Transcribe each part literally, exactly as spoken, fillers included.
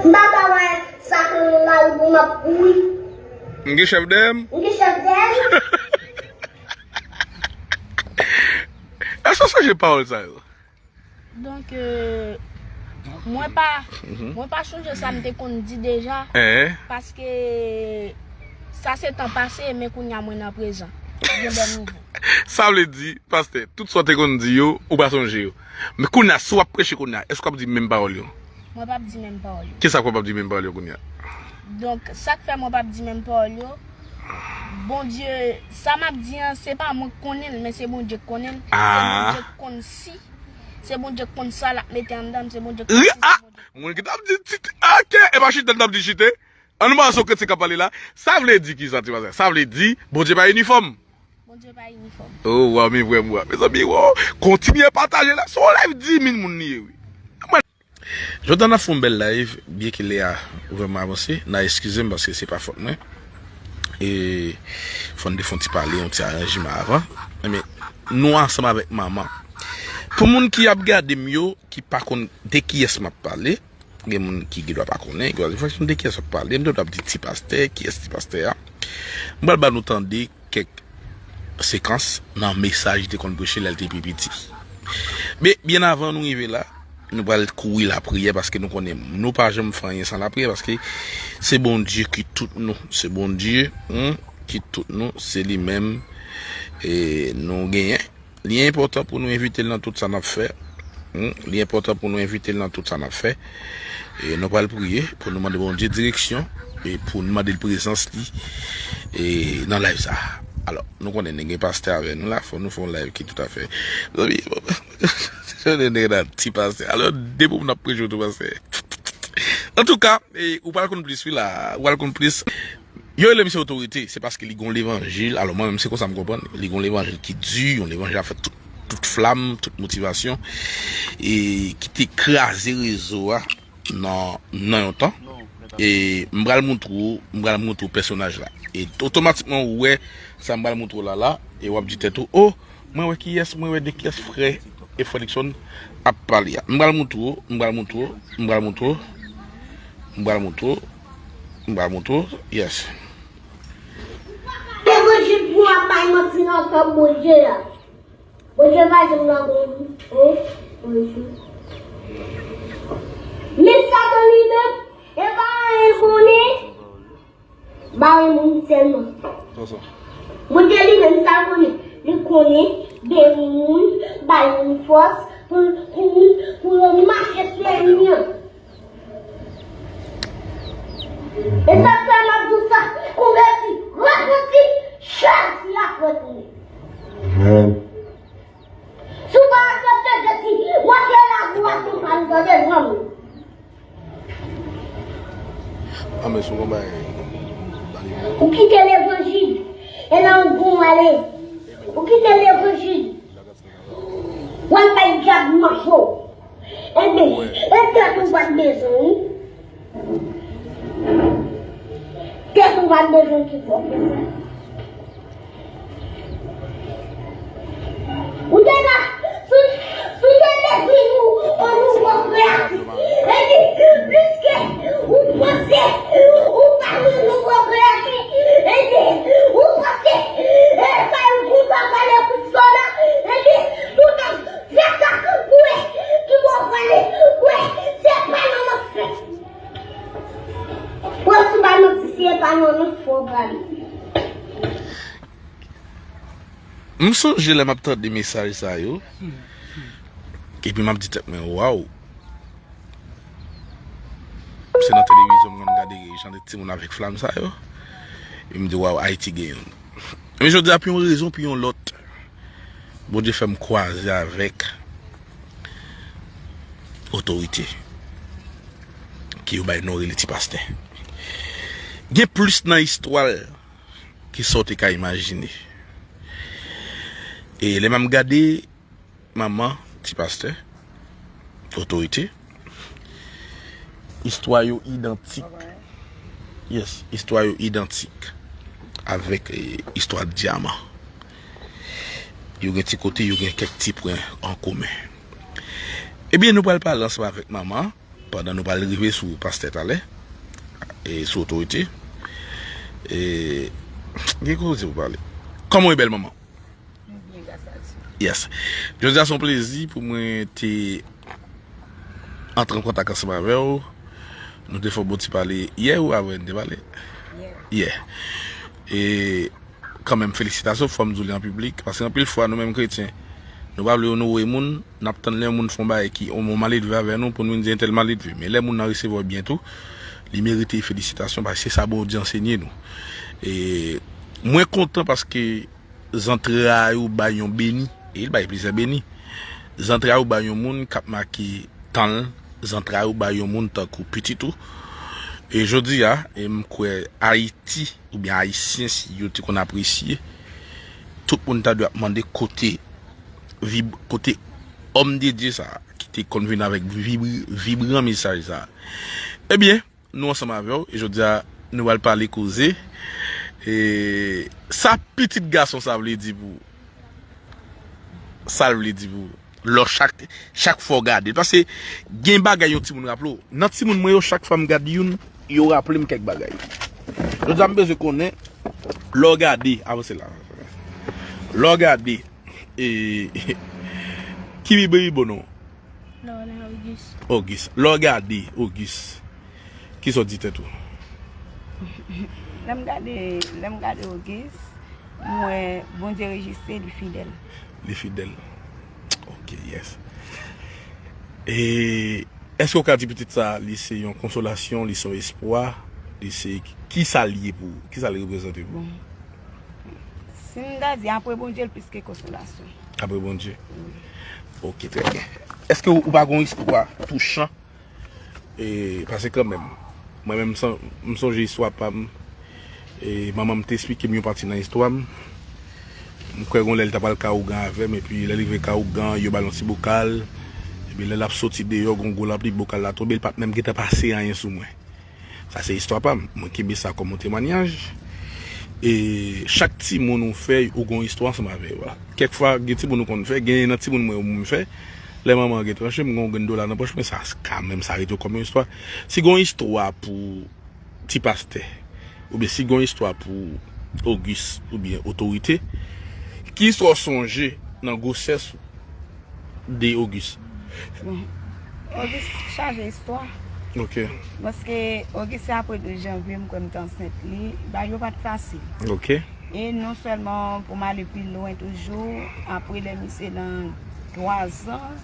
M pa ka wè sa k nan lari pou m ap kouri. M gen chèf dèyè m. M gen chèf dèyè m. Èske w sonje pawòl sa yo? Donk, euh, mwen pa, mwen pa chonje sa m te konn di deja, paske sa se tan pase, men kounye a mwen nan prezan. Gen bèl nouvo. Sa vle di, pastè, tout sa w te konn di yo, ou pa sonje yo. Men kounye a, si w ap preche kounye a, èske w ap di menm pawòl yo? Mwen p ap di menm pawòl yo. Kisa k fè w p ap di menm pawòl yo kounye a? Donk, sa k fè mwen p ap di menm pawòl yo, Bondye, sa m ap di an, se pa mwen k konnen l, men se Bondye k konnen l. Se Bondye k konn si, se Bondye k konn sa l ap mete anndan m, se Bondye k konnen si, se Bondye k konnen. Moun ki t ap di ti, ok, e pa chita n t ap di chite. Ann pase yon kantik k ap pale la. Sa vle di kisa, ti pastè? Sa vle di, Bondye pa inifòm. Bondye pa inifòm. Oh, waw, men vrèman, mezanmi, waw. Kontinye pataje la. Se yon live dis mil moun li ye, wi. Jodi a n ap fè yon bèl live, byenke lè a vrèman avanse. N a eskize m paske se pa fòt mwen. E fò n te fè yon ti pale, yon ti aranjman avan. Men nou ansanm avèk manman. Pou moun ki ap gade m yo, ki pa konn de kiyès m ap pale, gen moun ki gen dwa pa konnen, gen dwa di, "Fòk nou de kiyès w ap pale?" M te ap di ti pastè, kiyès ti pastè a? M pral ba nou tande kèk sekans nan mesaj li te konn preche lè l te pi piti. Men, byen avan nou rive la, nou pral kouri lapriyè paske nou konnen nou pa janm fè anyen san lapriyè paske se Bondye ki tout nou, se Bondye, hmm, ki tout nou, se li menm, e, nou genyen. Li enpòtan pou nou envite l nan tout sa n ap fè. Hmm, li enpòtan pou nou envite l nan tout sa n ap fè. E nou pral priye pou nou mande Bondye direksyon e pou nou mande l prezans li e nan live sa. Alò, nou konnen nou gen pastè avè nou la, fò nou fè yon live ki toutafè. Zanmi, ti pastè. Alò, depi w ap preche tou pastè. Antouka, e, ou pral konn plis, wi la, ou pral konn plis. Yo rele misye otorite, se paske li gon levanjil. Alò, mwen menm, se konsa m konprann. Li gon levanjil ki di, yon levanjil a fè tout, tout flam, tout motivasyon, e ki te kraze rezo a nan, nan yon tan. E m pral moutre w, m pral moutre w pèsonaj la. E otomatikman, ou wè sa m pral moutre w la, la, e w ap di tèt ou, "Oh, mwen wè kiyès, mwen wè de kiyès frè e frè Nixon ap pale a." M pral moutre w, m pral moutre w, m pral moutre w, m pral moutre w, m pral moutre w, yes. Levanjil pou w ap bay manti nan kò Bondye a. Bondye pa janm nan bon, hein? Bondye. Men Satan li menm, e pa anyen konnen. Bare moun sèlman. Bondye li menm sa l konnen. Li konnen beni moun, bay moun fòs pou, pou, pou yo mache sou ènmi an. E sa k fè m ap di w sa, konvèti, repanti, chwazi l ap retounen. Amen. Si w pa aksepte Jezi, w ap gen lavi w ap gen pa l tande zanmi. Anben, sou konba. Ou kite levanjil, e nan yon bon ale. Ou kite levanjil. W al bay dyab manje w. Enben, e tèt ou pa t bezwen, wi. Tèt ou pa t bezwen ki fò pou sa. Ou te ka, si, si w te defini w an nouvo kreyati, epi, piske ou panse ou pa yon nouvo kreyati, epi, ou panse, e, sa yon gwo bagay le kout sona, epi, toutan, se sa pou wè, ki bon pale, wè, se pa nan lanfè. Wè, si w pa nan, se pa nan lanfè w prale. M sonje lè m ap tande mesaj sa yo, epi m ap di tèt mwen, "Waw." Se nan televizyon m konn gade jan de timoun avèk flam sa yo. E m di, "Waw, Ayiti gen youn." Men jodi a, pou yon rezon, pou yon lòt, Bondye fè m kwaze avèk otorite ke yo bay non rele ti pastè. Gen plis nan istwa l ke sa w te ka imajine. E lè m ap gade manman ti pastè, otorite, istwa yo idantik. Yes, istwa yo idantik avèk, eh, istwa dyaman. Yo gen ti kote, yo gen kèk ti pwen an komen. Ebyen, nou pral pale ansanm avèk manman. Pandan nou pral rive sou pastè talè, e sou otorite, e gen koze pou pale. Kòman w ye, bèl manman? Mwen byen, gras a Dye. Yes. Jodi a se yon plezi pou mwen te antre an kontak ansanm avè w. Nou te fè yon bon ti pale yè ou avè n te pale? Yè. Yè. E kanmenm, felisitasyon, fò m di w li an piblik, paske anpil fwa, nou menm kretyen, nou pa vle onore moun, n ap tann lè yon moun fè yon bagay ki, yon, yon maledve avè nou, pou nou vin di entèl maledve. Men lè moun nan resevwa w byen tou, li merite felisitasyon, paske se sa Bondye ansenye nou. E mwen kontan paske zantray ou bay yon beni, e l bay plizyè beni. Zantray ou bay yon moun k ap make tan l, zantray ou bay yon moun tankou pitit ou. E jodi a, e m kwè Ayiti, oubyen Ayisyen, si yo te konn apresye, tout moun ta dwe ap mande kote vib-, kote òm de Dye sa a, ki te konn vin avèk vib-, vibran mesaj sa a. Ebyen, nou ansanm avè w, e jodi a, nou pral pale koze. E sa pitit gason sa vle di pou ou? Sa l vle di pou ou? Lò chak, chak fwa w gade l. Paske gen bagay yon timoun raple w. Nan timoun mwen yo, chak fwa m gade youn, yo raple m kèk bagay. Jodi a, m bezwen konnen, lè w gade, avanse la. Lè w gade, e, ki bibo non? Laurent Auguste. Auguste. Lè w gade Auguste, kisa w di tèt ou? Lè m gade, lè m gade Auguste, m wè Bondye rejiste, li fidèl. Li fidèl. Ok, yes. E èske w ka di pitit sa, li se yon konsolasyon, li se yon espwa, li se, kisa l ye pou ou? Kisa l reprezante pou ou? Bon. Si m ta di apre Bondye, l plis ke konsolasyon. Apre Bondye? Wi. Ok, trè byen. Èske ou, ou pa gen yon istwa touchan? E, paske kanmenm, mwen menm, m son-, m sonje istwa pa m. E, manman m te esplike m yon pati nan istwa m. M kwè gon lè l ta pral ka ougan avè m, epi lè l rive ka ougan, yo ba l yon ti bokal. Epi lè l ap soti deyò, gon gwo lapli, bokal la tonbe, l pa t menm gentan pase anyen sou mwen. Sa se istwa pa m. Mwen kenbe sa kòm yon temwanyaj. E chak timoun ou fè, ou gon istwa ansanm avè yo. Kèk fwa, gen timoun ou konn fè, gen nan timoun mwen yo mwen fè. Lè manman an gen tranche, m gon grenn dola nan pòch mwen, sa kanmenm, sa rete kòm yon istwa. Si gon istwa pou ti pastè, oubyen si gon istwa pou Auguste, oubyen otorite, ki istwa w sonje nan gwosès ou? De Auguste. Bon. Auguste chaje istwa. Ok. Paske Auguste se apre douz janvye, m kwè m te ansent li. Bagay yo pa t fasil. Ok. E non sèlman pou m ale pi lwen toujou, apre lè misye nan twazan,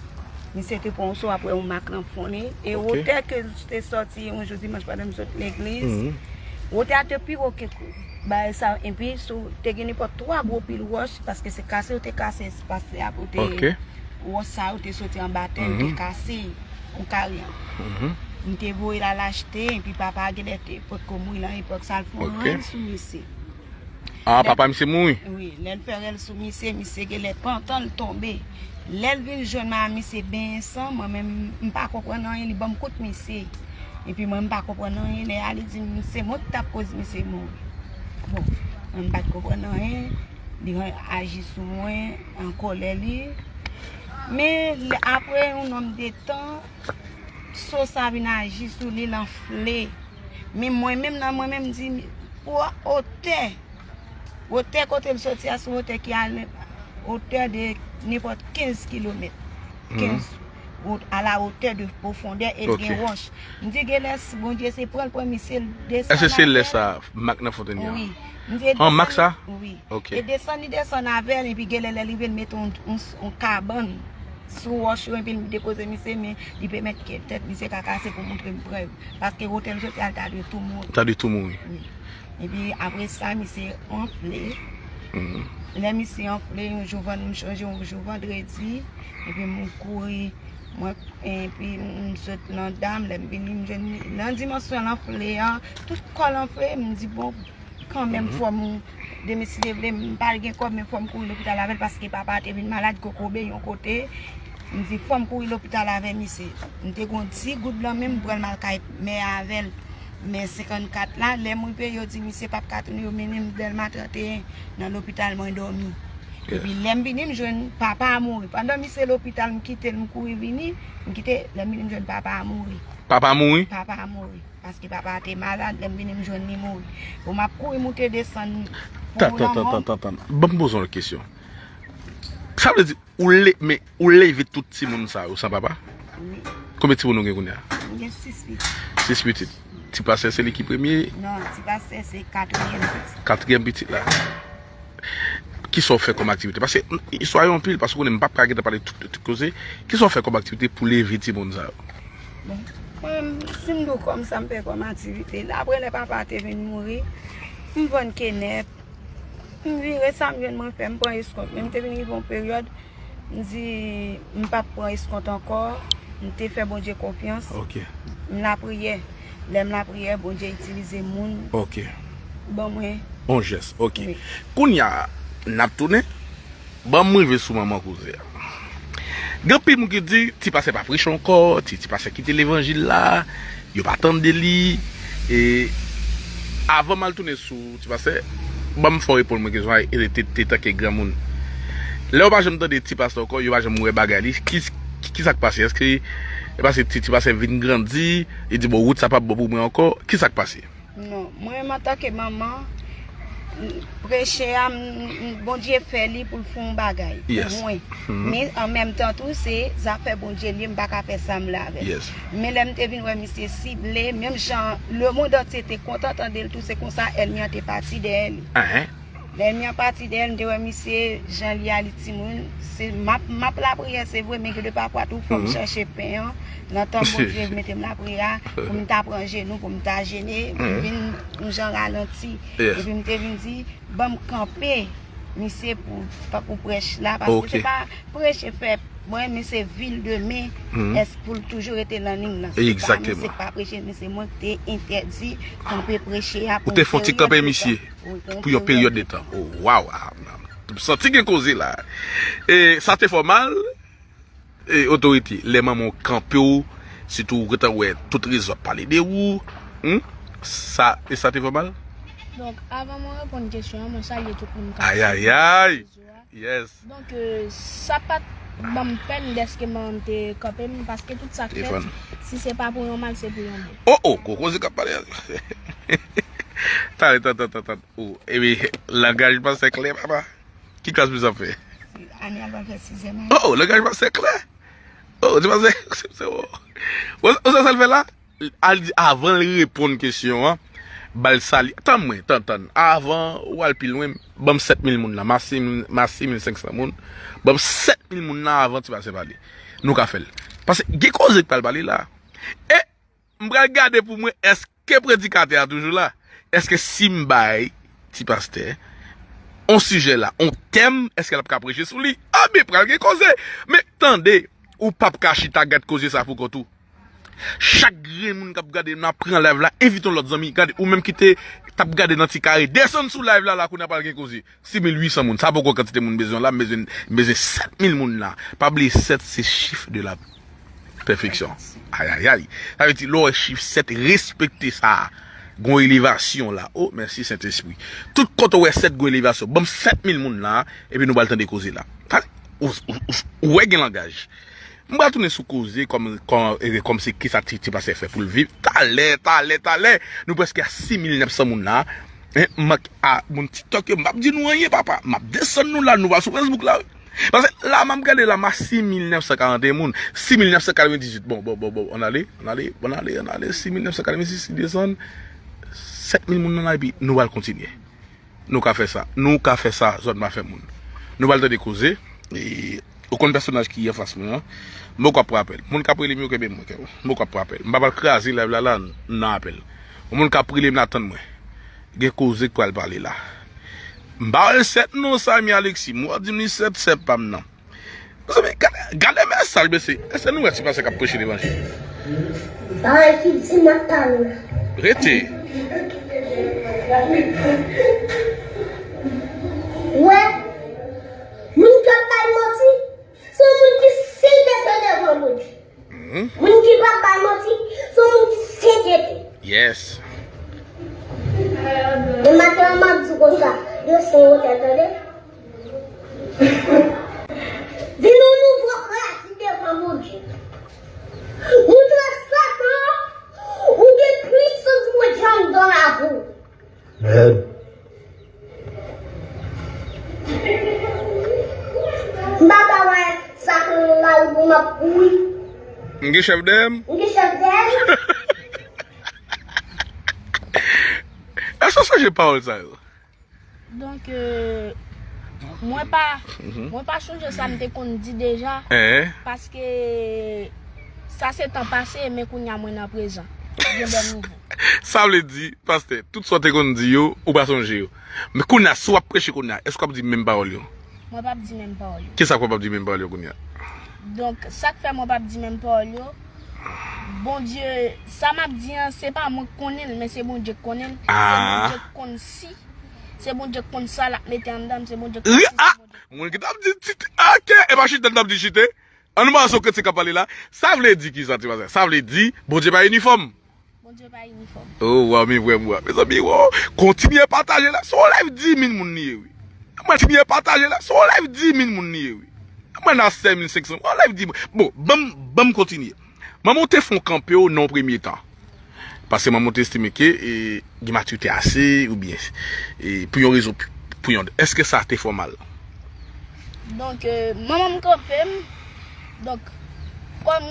misye te pran yon so apre yon mak nan fon li. E ok. Wotè ke te sòti yon jou dimanch pandan m sot legliz, mhm, wotè a te pi wo ke kou. Bagay sa, epi sou, te gen nenpòt twa gwo pil wòch, paske se kase yo te kase espas la pou te, ok, wòch sa yo te soti anba tè, yo te, mhm, kase yon karyan. Mhm. M te voye l al achte, epi papa genlè te potko mouri nan epòk sa, l fè yon, ok, rèl sou misye. Ah, lè papa misye mouri? Wi, lè l fè rèl sou misye, misye genlè pantan l tonbe. Lè l vin jwenn mwen, misye benyen san, mwen menm, m pa konprann anyen, li ban m kout misye. Epi mwen, m pa konprann anyen. Lè a, li di m se mwen ki t ap koz misye mouri. Bon, mwen, m pa t konprann anyen. Li aji sou mwen, an kòlè li. Men, lè, apre yon nonm de tan, so sa vin aji sou li, l anfle. Men mwen menm, nan mwen menm, m di, pou otè, wotè kote l soti a, se wotè ki a wotè de nenpòt kenz kilomèt. Mhm. Kenz, wot-, à la hauteur de profondeur, e l gen, ok, wòch. M di, genlè, si Bondye se pran l pran misye, l desann avè l. Èske se lè sa, mak nan fontenn nan? Wi. M di, e desann li, wi. Ok. E desann li desann avè l, epi genlè lè l rive l mete yon, yon, yon kabann sou wòch yo, epi l depoze misye, men li pèmèt ke tèt misye ka kase pou montre m prèv. Paske wotè l soti a, l ta dwe tou mouri. L ta dwe tou mouri. Wi. Epi apre sa, misye anfle. Mhm. Lè misye anfle, yon jou vann-, m chonje yon jou vandredi, epi m kouri, mwen, epi m sot nan dam, lè m vini, m jwenn li nan dimansyon l anfle an, tout kò l anfle, m di, bon, kanmenm, mhm, fò m, Dye si Dye vle, m pa t gen kòb, men fò m kouri lopital avè l, paske papa a te vin malad, kokobe yon kote. M di, fò m kouri lopital avè misye. M te gon dis goud nan men m, m pran l m al kay mè avè l. Mè senkannkat la, lè m rive, yo di misye p ap ka tounen, yo mennen m Dèlma trannteyen nan lopital, mwen dòmi. Epi lè m vini, m jwenn papa a mouri. Pandan misye lopital, m kite l, m kouri vini. M kite, lè m vini, m jwenn papa a mouri. Papa a mouri? Papa a mouri. Paske papa a te malad, lè m vini, m jwenn li mouri. Bon, m ap kouri moute desann pou lanmò. Tan, tan, tan, tan, tan. Ban m poze yon kesyon. Sa vle di, ou le, men, ou leve tout timoun sa yo san papa? Wi. Konbyen timoun ou gen kounye a? M gen sis pitit. Sis pitit. Ti pastè se li ki premye? Non, ti pastè se katriyèm pitit. Katriyèm pitit la. Kisa w fè kòm aktivite? Paske, mm, istwa yo anpil, paske ou konnen m p ap ka gentan pale tout, tout koze. Kisa w fè kòm aktivite pou leve timoun sa yo? Bon, mwen, si m di w kòm sa m fè kòm aktivite, apre lè papa te vin mouri, m vann kenèp, m vire sa m jwenn mwen fè, m pran eskont. Men m te vin rive yon peryòd, m di, m p ap pran eskont ankò, m te fè Bondye konfyans. Ok. M lapriyè. Lè m lapriyè, Bondye itilize moun. Ok. Ban mwen. On jès, ok. Wi. Kounye a, n ap tounen. Ban m rive sou manman koze a. Gen anpil moun ki di, ti pastè pa preche ankò, ti, ti pastè kite levanjil la, yo pa tande li. E avan m al tounen sou ti pastè, ban m fè w reponn mwen kesyon a, e te, te tanke granmoun. Lè yo pa janm tande ti pastè ankò, yo pa janm wè bagay li. Ki, ki, ki sa k pase? Èske e pase ti, ti pastè vin grandi, li di, bon, wout sa p ap bon pou mwen ankò? Ki sa k pase? Non, mwen menm antanke manman, preche a, m, m, Bondye fè li pou l fè yon bagay pou mwen. Men an menm tan tou, se zafè Bondye l ye, m pa ka fè sa m vle avè l. Men lè m te vin wè misye sible, menm jan lemonn antye te kontan tande l tou, se konsa ènmi an te pati dèyè li. Lè ènmi an pati dèyè l, m te wè misye, jan li a, li timoun. Se, m ap, m ap lapriyè, se vre, men gen de pafwa tou, fò m chèche pen an nan tan Bondye mete m lapriyè a, pou m ta pran jenou, pou m ta jene, m vin yon jan ralanti. Epi m te vin di, ban m kanpe misye pou, pou prèch la, paske se pa preche fè mwen, men se vi l demen, èske pou l toujou rete nan liy nan? Se pa misye k pa preche, men se mwen ki te entèdi kanpe preche a pou yon peryòd de tan. Pou yon peryòd de tan. Oh, waw! Ah, m santi gen koze la. E sa te fè w mal? E otorite, lè manman w kanpe w, sitou ou gentan wè tout rezo ap pale de ou, hmm? Sa, e sa te fè w mal? Donk, avan mwen reponn kesyon an, mwen salye tout moun k ap swiv mwen sou rezo a. Yes. Donk, euh, sa pa t ban m pèn dèske manman m te kanpe m, paske tout sa k fèt, si se pa pou yon mal, se pou yon byen. Oh, oh, gwo koze k ap pale a. Talè, tan, tan, tan, tan. Oh, epi, langaj pastè klè, papa. Ki klas misye ap fè? Ane a l pral fè sizyèm ane. Oh, langaj pastè klè. Oh, ti pastè, se, se, oh. Ou, ou sa sa l fè la? Al di, avan l reponn kesyon an, ba l salye. Tann mwen, tann, tann. Avan ou al pi lwen, ban m sèt mil moun la. M a sis mil, m a sis mil senk san moun. Ban m sèt mil moun la avan ti pastè pale. Nou ka fè l. Paske gen koze k pral pale la. E m pral gade pou mwen, èske predikatè a toujou la? Èske si m bay ti pastè on sijè la, on tèm, èske l ap ka preche sou li? A, men pral gen koze. Men tande, ou p ap ka chita gad koze sa pou kont ou. Chak grenn moun k ap gade m nan, pran live la, envite yon lòt zanmi. Gade, ou menm ki te t ap gade nan ti kare, desann sou live la, la kounye a pral gen koze. Sis mil uit san moun, sa poko kantite moun bezwen la, m bezwen, m bezwen sèt mil moun la. Pa bliye, sèt se chif de la pèfeksyon. Ayayay. Sa vle di, lè w wè chif sèt, respekte sa. Gon elevasyon la. Oh, mèsi Sentespri. Tout kote w wè sèt, gon elevasyon. Ban m sèt mil moun la, epi nou pral tande koze la. Tande, ou, ou, ou, ou wè gen langaj. M pral tounen sou koze kòm, kòm, e, kòm se kisa ti, ti pastè fè pou l viv. Talè, talè, talè, nou prèske a sis mil nèf san moun la. Hein, mank a moun TikTok yo, m p ap di nou anyen, papa. M ap desann nou la, nou pral sou Facebook la, wi. Paske la, m ap gade la, m a sis mil nèf san karanteyen moun. Sis mil nèf san katrevendizuit. Bon, bon, bon, bon, ann ale, ann ale, ann ale, ann ale. Sis mil nèf san katrevendizuit, desann. Sèt mil moun nan la, epi nou pral kontinye. Nou ka fè sa. Nou ka fè sa, zòn pa fè moun. Nou pral tande koze. E, ou konn pèsonaj ki anfas mwen an. M poko ap pran apèl. Moun k ap rele m yo kenbe mwen, kenbe. M poko ap pran apèl. M pa pral kraze live la, la, nan apèl. Yon moun k ap rele m la, tann mwen. Gen koze k pral pale la. M pa wè sèt non, Samy Alexis. M wè di m li sèt, sèt pa m nan. Mezanmi, gade, gade mesaj, mesye. Èske nou wè ti pastè k ap preche levanjil? Bagay ki di m ap pale w la. Rete. Wè, moun k ap bay manti, se yon moun ki senk ete devan Bondye. Moun ki p ap bay manti, se yon moun ki senk ete. Yes. E maten an, m ap di w konsa, yo se yon otèl, tande? Vin yon nouvo prati devan Bondye. Montre Satan ou gen pwisans Bondye anndan lavi w. Amen. M pa ka wè Satan nan lari pou m ap kouri. M gen chèf dèyè m. M gen chèf dèyè m. Èske w sonje pawòl sa yo? Donk, euh, mwen pa, mwen pa sonje sa m te konn di deja, paske sa se tan pase, men kounye a mwen nan prezan. Gen bèl nouvo. Sa vle di, pastè, tout sa w te konn di yo, ou pa sonje yo. Men kounye a, si w ap preche kounye a, èske w ap di menm pawòl yo? Mwen p ap di menm pawòl yo. Kisa k fè w p ap di menm pawòl yo kounye a? Donk, sa k fè mwen p ap di menm pawòl yo, Bondye, sa m ap di an, se pa mwen k konnen l, men se Bondye k konnen l. Se Bondye k konn si, se Bondye k konn sa l ap mete anndan m, se Bondye k konn si, se Bondye k konnen. Moun ki t ap di tit, ok, e pa chita n t ap di chite. An nou ba sou kretyen k ap pale la. Sa vle di kisa, ti pastè? Sa vle di, Bondye pa inifòm. Bondye pa inifòm. Oh, waw, men vrè mo a. Mezanmi, waw. Kontinye pataje la. Se yon live dis mil moun li ye, wi. Mwen kontinye pataje la. Se yon live dis mil moun li ye, wi. Mwen nan sèt mil senk san. Yon live dis mil. Bon, ban m, ban m kontinye. Manman w te fè w kanpe w nan yon premye tan. Paske manman w te estime ke, e, gen matirite ase, oubyen, e, pou yon rezon, pou, pou yon. Èske sa te fè w mal? Donk, euh, manman m kanpe m. Donk, kòm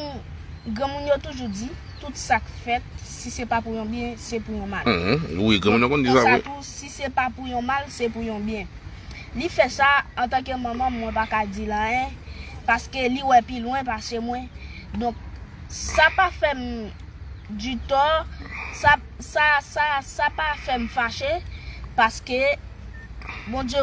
granmoun yo toujou di, tout sa k fèt, si se pa pou yon byen, se pou yon mal. Mhm. Wi, granmoun yo konn di sa, wi. Tou, si se pa pou yon mal, se pou yon byen. Li fè sa, antanke manman m, mwen pa ka di l anyen, paske li wè pi lwen pase mwen. Donk, sa pa fè m di tò, sa, sa, sa, sa pa fè m fache, paske Bondye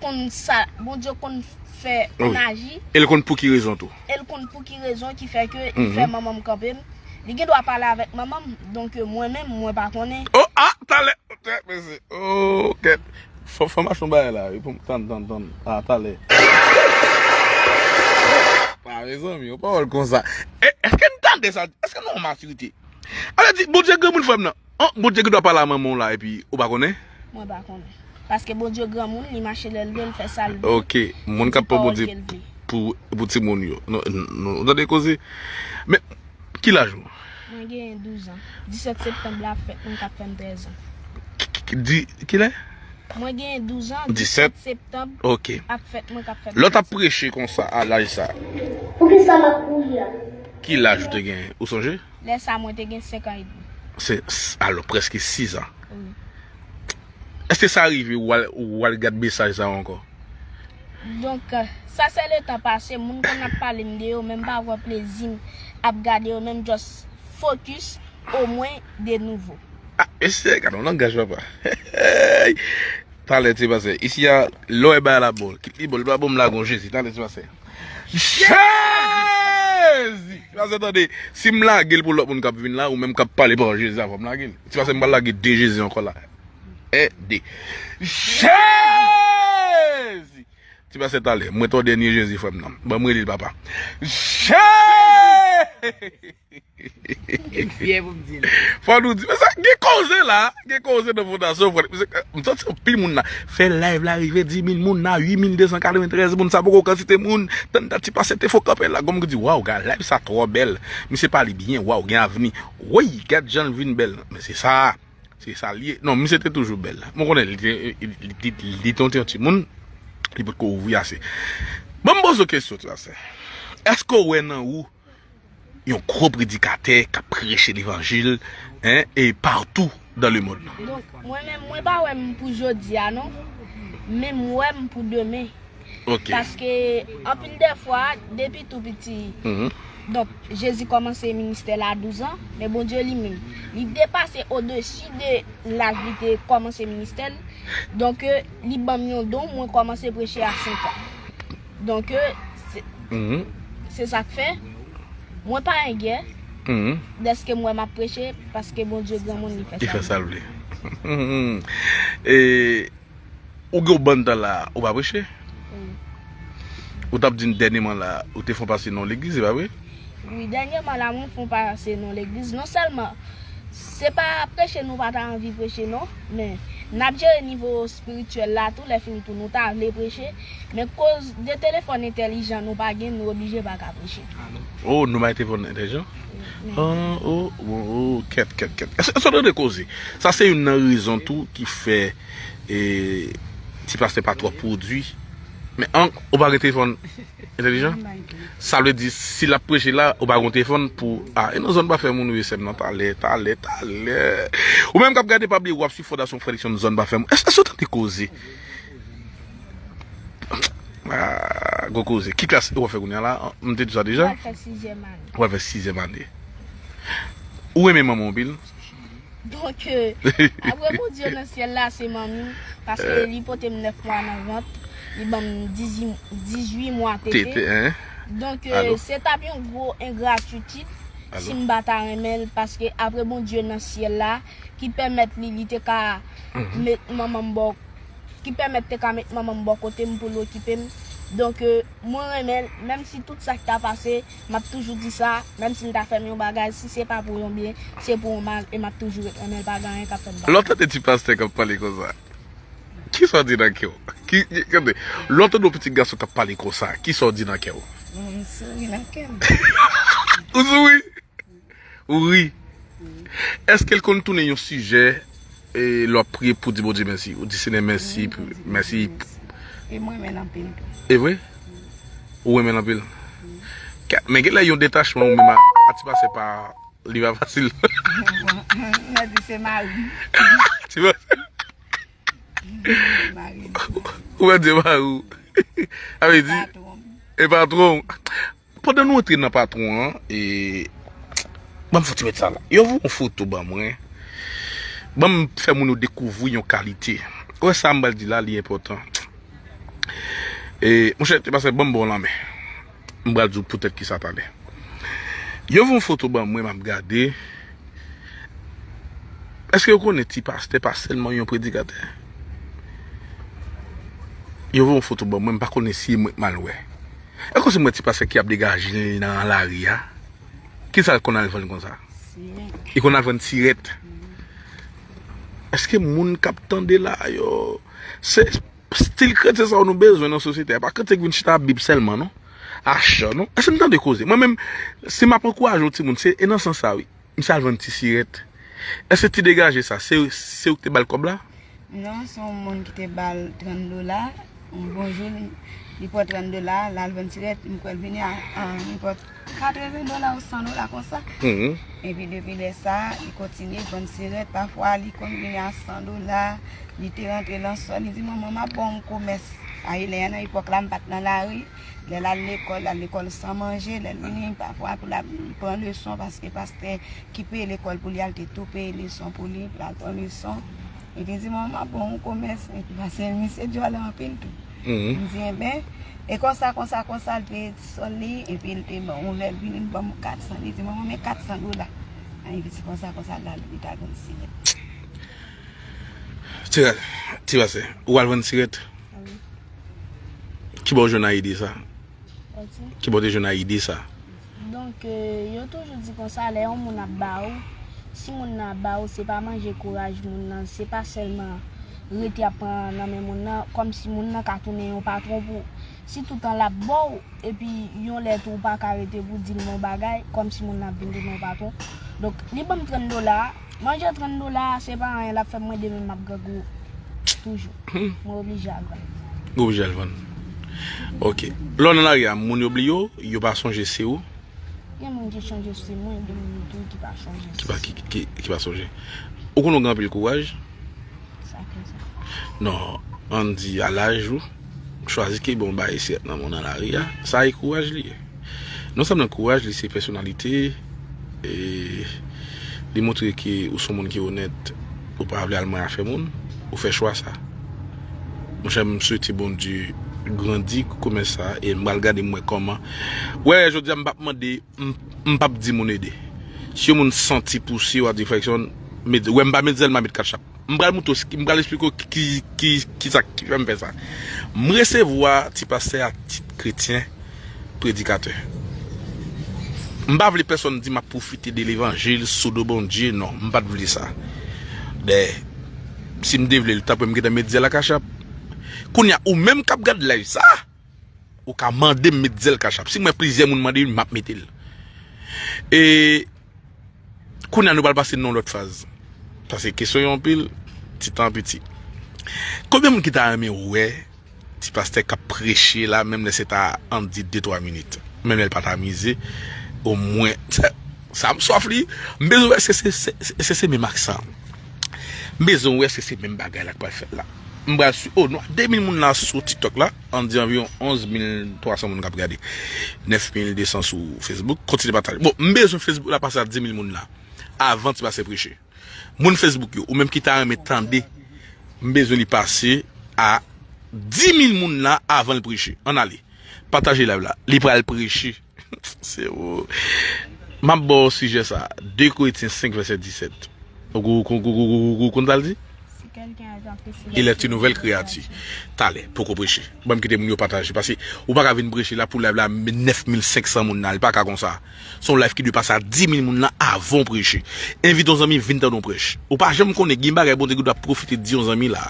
konn sa, Bondye konn fè ann aji. E l konn pou ki rezon tou. E l konn pou ki rezon ki fè ke li fè manman m kanpe m. Li gen dwa pale avèk manman m, donk mwen menm, mwen pa konnen. Oh, ah, talè, tèt, mesye. Oh, kèt. Fò, fò m achte yon bagay la, wi, pou m tann, tann, tann. Ah, talè. Pa, mezanmi, yon pawòl konsa. E, èske n tande sa? Èske nou an matirite? Sa vle di, Bondye granmoun, frè m nan. An, Bondye gen dwa pale a manman w la, epi ou pa konnen? Mwen pa konnen. Paske Bondye granmoun, li mache lè l vle, l fè sa l vle. Ok, moun k ap pran Bondye pou, pou timoun yo. Non, non, ou tande koze? Men, ki laj ou? Mwen gen douz an. Disèt septanm la ap fèt, mwen k ap fè m trèz an. Ki, ki, ki, di, kilè? Mwen gen douz an, disèt septanm ap fèt, mwen k ap fè m trèz an. Lè w t ap preche konsa, a laj sa. Poukisa m ap kouri a? Ki laj ou te gen? Ou sonje? Lè sa, mwen te gen senk an edmi. Se, s-, alò, prèske sis an. Wi. Èske sa rive ou al, ou al gad mesaj sa yo ankò? Donk, sa se letan pase, moun konn ap pale m de yo, men m pa pran plezi m ap gade yo, men m just focus, omwen de nouvo. Ah, mesye, gade yon langaj, papa. Talè, ti pastè. Isi a, lè w wè bagay la bon, kit li bon, li pa bon, m lage yon Jezi. Talè, ti pastè. Jezi! Ti pastè, tande. Si m lage l pou lòt moun k ap vin la, ou menm k ap pale, pran Jezi avan m lage l. Ti pastè, m pral lage de Jezi ankò la. En, de. Jezi! Ti pastè, talè. Mwen, ton dènye Jezi, frè m nan. Ban m rele l, papa. Jezi! M fyè pou m di l. Fò nou di, men sa, gen koze la, gen koze nan fondasyon, frè. M santi anpil moun la. Fè live la rive dis mil moun la, uit mil de san katreventrèz moun, sa poko kantite moun. Tann dat ti pastè te fò kanpe la, gon moun ki di, waw, gad, live sa twò bèl. Misye pale byen, waw, gen avni. Woy, gad jan l vin bèl. Men se sa, se sa l ye. Non, misye te toujou bèl. Mwen konnen li te, li, li, li, li te yon timoun, li potko ouvri ase. Ban m poze w kesyon, ti pastè. Èske w wè nan ou yon gwo predikatè k ap preche levanjil, en, e partou dans le monde. Donk, mwen menm, mwen pa wè m pou jodi a, non. Men m wè m pou demen. Ok. Paske, anpil de fwa, depi tou piti, donk, Jezi kòmanse ministè l a douz an, men Bondye li menm, li depase odesi de laj li te kòmanse ministè l. Donk, li ban m yon don, mwen kòmanse preche a senk an. Donk, se, se sa k fè, mwen pa engyè, dèske m wè m ap preche, paske Bondye granmoun, li fè sa l vle. Li fè sa l vle. E, ou gen yon bann tan la, ou pa preche? Wi. Ou t ap di m dènyèman la, ou te fè yon pase nan yon legliz, se pa vre? Wi, dènyèman la, mwen fè yon pase nan yon legliz. Non sèlman, Se pa preche nou pa ta anvi preche non, men n ap jere nivo espirityèl la tou, lè fini tou nou ta vle preche, men koz de telefòn entèlijan nou pa gen, nou oblije pa ka preche. Oh, nou bay telefòn entèlijan? Oh, oh, oh, oh, kèt, kèt, kèt. Èske w tande koze? Sa se youn nan rezon tou ki fè e, ti pastè pa twò pwodui. Men an, ou pa gen telefòn entèlijan? Sa vle di, si l ap preche la, ou pa gen telefòn pou. Ah, e nan zòn pa fè moun ou ye sè m nan, talè, talè, talè. Ou menm k ap gade, pa bliye, w ap swiv Fondasyon Frè Luckson zòn pa fè moun. Èske w tande koze? Ah, gwo koze. Ki klas ou ap fè kounye a la? M te di sa deja? Mwen fè sizyèm ane. Ou ap fè sizyèm ane. Ou renmen manman w anpil? Donk, apre Bondye nan syèl la, se manmi m, paske li pote m nèf mwa nan vant, li ban m dizuit mwa tete. Donk, se t ap yon gwo engratitid si m pa ta renmen l, paske apre Bondye nan syèl la, ki pèmèt li, li te ka met manman m bò ki pèmèt te ka met manman m bò kote m pou l okipe m. Donk, mwen renmen l, menm si tout sa k ta pase, m ap toujou di sa, menm si l ta fè m yon bagay, si se pa pou yon byen, se pou yon mal, e m ap toujou ret renmen l, pa gen anyen k ap fè m pa. Lè w tande ti pastè k ap pale konsa, kisa w di nan kè w? Ki, tande, lè w tande yon pitit gason k ap pale konsa, kisa w di nan kè w? M souri nan kè m. Ou souri? Ou ri. Èske l konn tounen yon sijè e lè w ap priye pou di Bondye mèsi? Ou di Senyè mèsi, mèsi. E mwen renmen l anpil tou. E vre? Ou renmen l anpil? Men genlè yon detachman ou menm a ti pastè pa li pa fasil. Mwen di se mari m. Ti pastè. Mari m. Ou pa di mari w. A vle di, e patwon w. Pandan nou antre nan patwon an, e, ban m fouti met sa la. Yo voye yon foto ban mwen. Ban m fè moun yo dekouvri yon kalite. Ou wè sa m pral di la, li enpòtan. E, monchè, te pase ban m bon lanmen. M pral di w poutèt ki sa talè. Yo voye yon foto ban mwen, m ap gade. Èske yo konnen ti pastè pa sèlman yon predikatè? Yo voye yon foto ban mwen, m pa konnen si e mwen k mal wè. Èske se mwen ti pastè ki ap degaje l nan lari a? Kisa l konn al vann konsa? Li konn al vann sirèt. Èske moun k ap tande la yo, se stil kretyen sa yo nou bezwen nan sosyete a? Pa kretyen k vin chita ak Bib sèlman non. Achan non. Èske n tande koze? Mwen menm, si m ap ankouraje yon timoun, se e nan sans sa wi. Misye al vann ti sirèt. Èske ti degaje sa, se, se ou ki te ba l kòb la? Non, se yon moun ki te ba l trant dola. Yon bon jou, li pran trant dola, l al vann sirèt, m kwè l vini a, a nenpòt katreven dola ou san dola konsa. Epi depi lè sa, li kontinye vann sirèt. Pafwa, li konn vini a san dola, li te rantre nan sòl, li di, manman, m ap ba w yon komès. A, e lè a, nan epòk la, m pa t nan lari. Lè l al lekòl, l al lekòl san manje, lè l vini, pafwa pou l al pran leson, paske pastè ki peye lekòl pou li a, l te tou peye leson pou li, pou l al pran leson. Li te di, manman, m ap ba w yon komès, epi paske misye djòlè anpil tou. M di, enben, e konsa, konsa, konsa, l peye sòl li, epi l te ban, yon lè l vini, l ban m kat san, li di, manman, men kat san dola. Epi se konsa, konsa, l al, li t al vann sirèt. Ti pastè, ou al vann sirèt? Ki bò w jwenn a ide sa? Ki bò w te jwenn a ide sa? Donk, yo toujou di konsa, lè yon moun ap ba ou, si moun nan ap ba ou, se pa manje kouraj moun nan, se pa sèlman rete ap pran nan men moun nan, kòmsi moun nan ka tounen yon patwon pou ou. Si toutan l ap ba w, epi yon lè tou ou pa ka rete pou di l yon bagay, kòmsi moun nan ap vin tounen yon patwon. Donk, li ban m trant dola, Manje trant dola a, se pa anyen, l ap fè m mande men m ap grangou toujou. Mwen oblije al vann. Ou oblije al vann. Ok. Lè w nan lari a, moun yo bliye w, yo pa sonje se ou? Gen moun ki sonje se mwen, gen moun tou ki pa sonje. Ki pa, ki, ki, ki pa sonje. Ou konnen w gen anpil kouraj? Sa ke sa. Non, ann di a laj ou, chwazi kenbe yon bagay sèt nan men w nan lari a, sa e kouraj li ye. Non sèlman kouraj li se pèsonalite, e li montre ke ou se yon moun ki onèt, ou pa vle al manyen afè moun, ou fè chwa sa. Monchè, m swete Bondye grandi komès sa e m pral gade m wè kòman. Wè, jodi a m p ap mande, m, m p ap di moun ede. Si yon moun santi pouse w a di frèksyon, met, wè m pa met zèl, m pa met katchap. M pral montre w, m pral esplike w ki, ki, ki sa ki fè m fè sa. M resevwa ti pastè a tit kretyen, predikatè. M pa vle pèsonn di m ap pwofite de levanjil sou do Bondye, non, m pa t vle sa. Dayè, si m te vle l, ta kwè m gentan met zèl a Cash App. Kounye a, ou menm k ap gad live sa, ou ka mande m met zèl Cash App. Si m wè plizyè moun mande l, m ap mete l. E kounye a, nou pral pase nan yon lòt faz. Paske kesyon yo anpil, ti tan piti. Konbyen moun ki ta renmen wè ti pastè k ap preche la, menm lè se ta ann di de twa minit. Menm lè l pa t amize, omwen, sa, sa m swaf li. M bezwen wè se, se, se, se, se menm aksan. M bezwen wè se, se menm bagay la k pral fèt la. M pral sou, oh, nou, de mil moun la sou TikTok la, ann di anviwon onz mil twa san moun k ap gade. Nèf mil de san sou Facebook, kontinye pataje. Bon, m bezwen Facebook la pase a di mil moun la, avan ti pastè preche. Moun Facebook yo, ou menm ki ta renmen tande, m bezwen li pase a di mil moun la avan l preche. Ann ale. Pataje live la. Li pral preche. Se ou. M ap ba w sijè sa. De Korentyen senk vèsè disèt. Ou, ou, ou konn sa l di? Il est une nouvelle créature. Talè, poko preche. Ban m kite moun yo pataje. Paske ou pa ka vin preche la pou live la, nèf mil senk san moun nan. Li pa ka konsa. Se yon live ki dwe pase a di mil moun nan avan w preche. Envite yon zanmi vin tande yon prèch. Ou pa janm konnen, gen bagay Bondye ki dwe pwofite di yon zanmi la,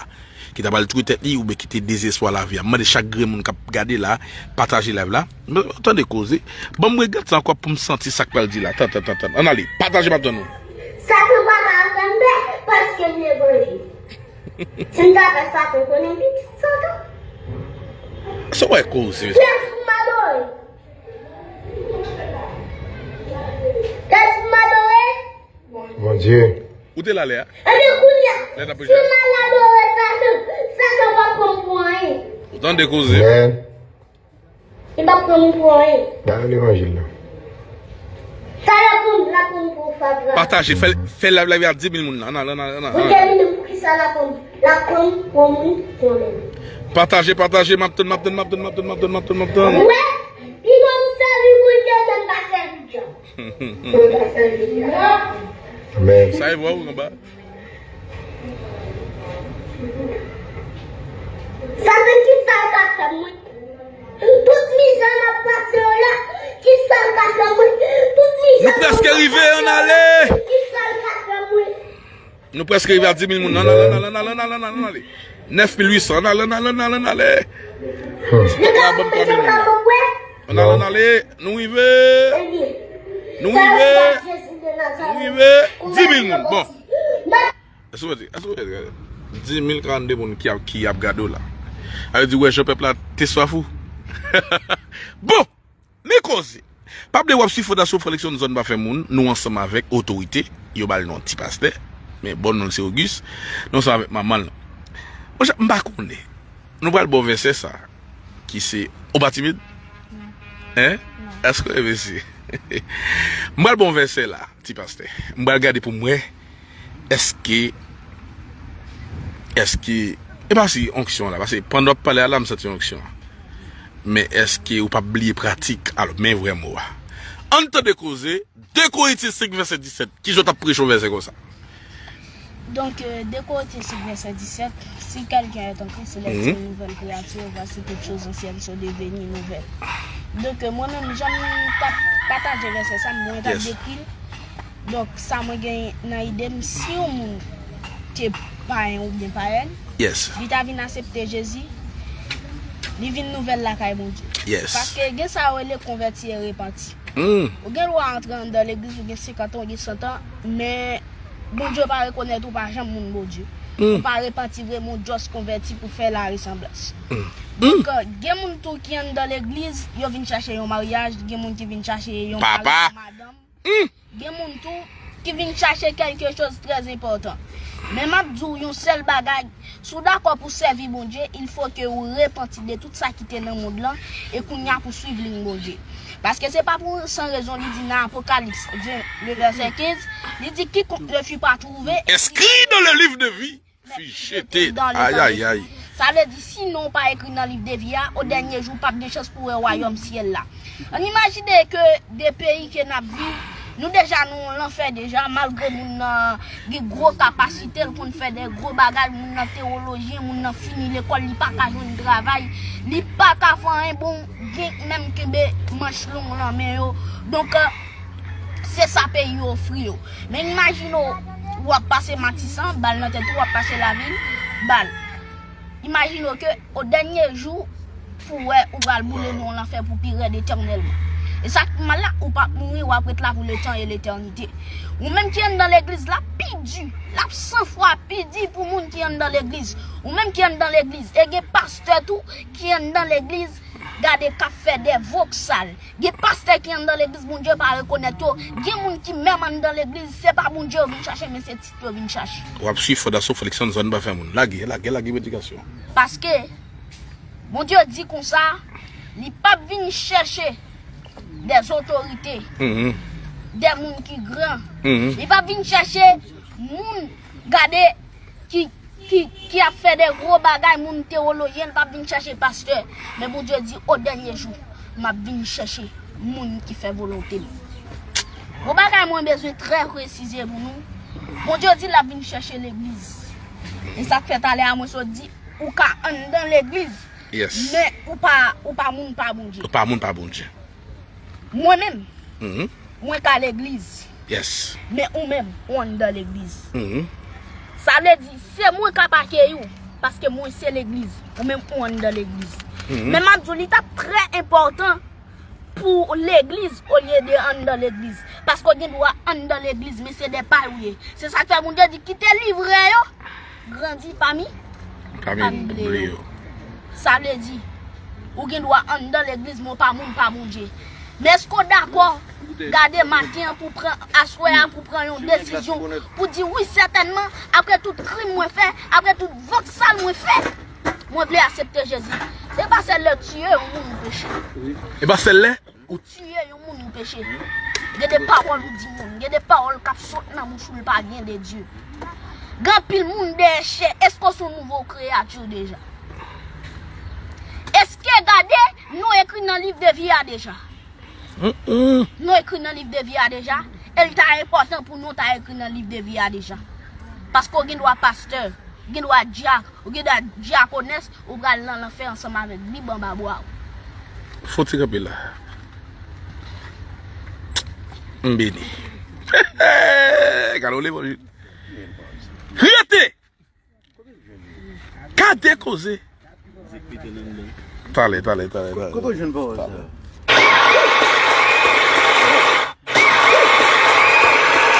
ki ta pral touye tèt li oubyen ki te dezespwa lavi a. M mande chak grenn moun k ap gade la, pataje live la. Men, tande koze. Ban m regade sa ankò pou m santi sa k pral di la. Tann, tann, tann, tann. Ann ale. Pataje, m ap tann nou. Satan pa ka fè m pè paske m levanjil. Si m ta fè Satan konnen pitit Satan. Sa w wè koze? Kiyès pou m adore? Kiyès pou m adore? Bondye. Ou te la lè a? Ebyen, kounye a, si m al adore Satan, Satan p ap pran m pou anyen. Ou tande koze? Men. Li p ap pran m pou anyen. Ba yo levanjil la. Sa l ap pran m, l ap pran m pou fatra. Pataje, fè, fè live la a di mil moun la. Ann al, ann al, ann al, ann al. Bondye vini pou kisa l ap pran m? L ap pran m pou moun konnen. Pataje, pataje, m ap tann, m ap tann, m ap tann. Ou wè, pi bon m sèvi Bondye ke m pa sèvi djab. Amen. Sa e vre wi, anba. Sa se ki sa l ka fè mwen. Tout mizè m ap pase yo la, ki sa l ka fè mwen. Tout mizè m ap pase yo la, ki sa l ka fè mwen. Nou prèske rive a di mil moun. Ann ale, ann ale, ann ale, ann ale, ann ale, ann ale. Nèf mil uit san, ann ale, ann ale, ann ale, ann ale. Yo ka ban m twa mil moun. Ann ale, ann ale, nou rive. Nou rive. Nou rive. Di mil moun. Bon. Èske w wè, èske w wè, di mil karannde moun ki ap, ki ap gade w la. Sa vle di, w wè jan pèp la te swaf ou. Bon. Men koze. Pa bliye w ap swiv Fondasyon Frè Lexon Zòn Pa Fè Moun, nou ansanm avèk otorite, yo ba l non ti pastè, men bon non l se Auguste, nou ansanm avèk manman l. Monchè, m pa konnen. Nou pral ba w vèsè sa, ki se, ou pa timid? Non. Hein? Non. Èske w envesti? M pral ba w vèsè la, ti pastè. M pral gade pou m wè Èske, èske, e pa si onksyon la, paske pandan w ap pale a la, m santi onksyon an. Men èske ou p ap bliye pratik? Alò, men vrè mo a. Ann tande koze, de Korentyen senk vèsè disèt. Kijan w t ap preche yon vèsè konsa? Donc, euh, de Korentyen senk vèsè disèt, si quelqu'un est en Christ, il est une nouvelle créature, voici toutes choses anciennes sont devenues nouvelles. Donc, euh, mwen menm, jan m t ap pataje vèsè sa, mwen t ap dekri l. Donk, sa mwen gen nan ide m, si yon moun te payen oubyen payèn, li ta vin aksepte Jezi, li vin nouvèl lakay Bondye. Paske gen sa yo rele konvèti e repanti. Ou gen dwa antre anndan legliz, ou gen senkant an, ou gen san an, men Bondye pa rekonèt ou pa janm moun Bondye. Ou pa repanti vre, men w just konvèti pou fè laresanblans. Donk, gen moun tou ki anndan legliz, yo vin chache yon maryaj, gen moun ki vin chache yon mari, yon madanm. Gen moun tou ki vin chache kèlke choz trè enpòtan. Men m ap di w yon sèl bagay, si w dakò pou sèvi Bondye, il faut que ou repanti de tout sa ki te nan mond lan, e kounye a pou swiv liy Bondye. Paske se pa pou san rezon li di nan Apokalips ven, le vèsè kenz, li di, quiconque ne fut pas trouvé, inscrit dans le livre de vie, fut jeté dans l'étang de feu. Ayayay. Sa vle di, si non w pa ekri nan liv de vi a, o dènye jou, w p ap gen chans pou w wè wayòm syèl la. Ann imajine ke de peyi ke n ap viv, nou deja nan yon lanfè deja, malgre moun nan gen gwo kapasite, l konn fè de gwo bagay, moun nan tewolojyen, moun nan fini lekòl, li pa ka jwenn travay, li pa ka fè anyen, bon, gen k menm kenbe manch long nan men yo. Donk, euh, Se sa peyi yo ofri yo. Men imajine w, w ap pase Matisan, bal nan tèt ou, w ap pase lavil, bal. Imajine w ke o dènye jou, pou w wè ou pral boule nan yon lanfè pou pi rèd etènèlman. E sa k pi mal la, ou p ap mouri, w ap ret la pou letan e letènite. Ou menm ki anndan legliz la, pi di, l ap san fwa pi di pou moun ki anndan legliz. Ou menm ki anndan legliz, e gen pastè tou ki anndan legliz, gade k ap fè de voksal. Gen pastè ki anndan legliz, Bondye pa rekonèt yo. Gen moun ki menm anndan legliz, se pa Bondye yo vin chache, men se tit yo vin chache. W ap swiv Fondasyon Felixson, zòn pa fè moun. Lage, lage, lage predikasyon. Paske Bondye di konsa, li p ap vin chèche de otorite, Mhm. de moun ki gran. Mhm. Li p ap vin chèche moun, gade, ki, ki, ki ap fè de gwo bagay, moun tewolojyen, l p ap vin chèche pastè. Men Bondye di, o dènye jou, m ap vin chèche moun ki fè volonte m. Yon bagay mwen bezwen trè presize pou nou. Bondye di l ap vin chèche legliz. E sa k fè talè a mwen sot di, ou ka anndan legliz, Yes. men ou pa, ou pa moun pa Bondye. Ou pa moun pa Bondye. Mwen menm, Mhm. mwen ka legliz. Yes. Men ou menm, ou anndan legliz. Mhm. Sa vle di, se mwen k ap akeyi w, paske mwen se legliz, ou menm ou anndan legliz. Mhm. Men m ap di w, li t ap trè enpòtan pou legliz olye de anndan legliz. Paske w gen dwa anndan legliz, men se de pay ou ye. Se sa k fè Bondye di, kite livre yo, grandi pami, Pami pami ble ble yo. yo. Sa vle di, ou gen dwa anndan legliz, men w pa moun pa Bondye. Men èske w dakò gade maten an pou pran, aswè a pou pran yon desizyon, pou di, wi, sètènman, apre tout krim mwen fè, apre tout voksal mwen fè, mwen vle aksepte Jezi. Se pa sèl lè w tiye yon moun ou peche. E pa sèl lè ou tiye yon moun ou peche. Gen de pawòl ou di moun, gen de pawòl k ap sot nan bouch ou, l pa vyen de Dye. Gen anpil moun dèyè chè, èske w se yon nouvo kreyati deja? Èske gade, nou ekri nan liv de vi a deja? Mm-mm. Nou ekri nan liv de vi a deja, e l ta enpòtan pou nou ta ekri nan liv de vi a deja. Paske w gen dwa pastè, ou gen dwa dyak, ou gen dwa dyakonès, ou pral nan lanfè ansanm avèk Bib anba bra w. Fò ti kanpe la. M beni. Gade w levanjil. Rete! Gade koze. Talè, talè, talè, talè. Kote w jwenn pawòl sa?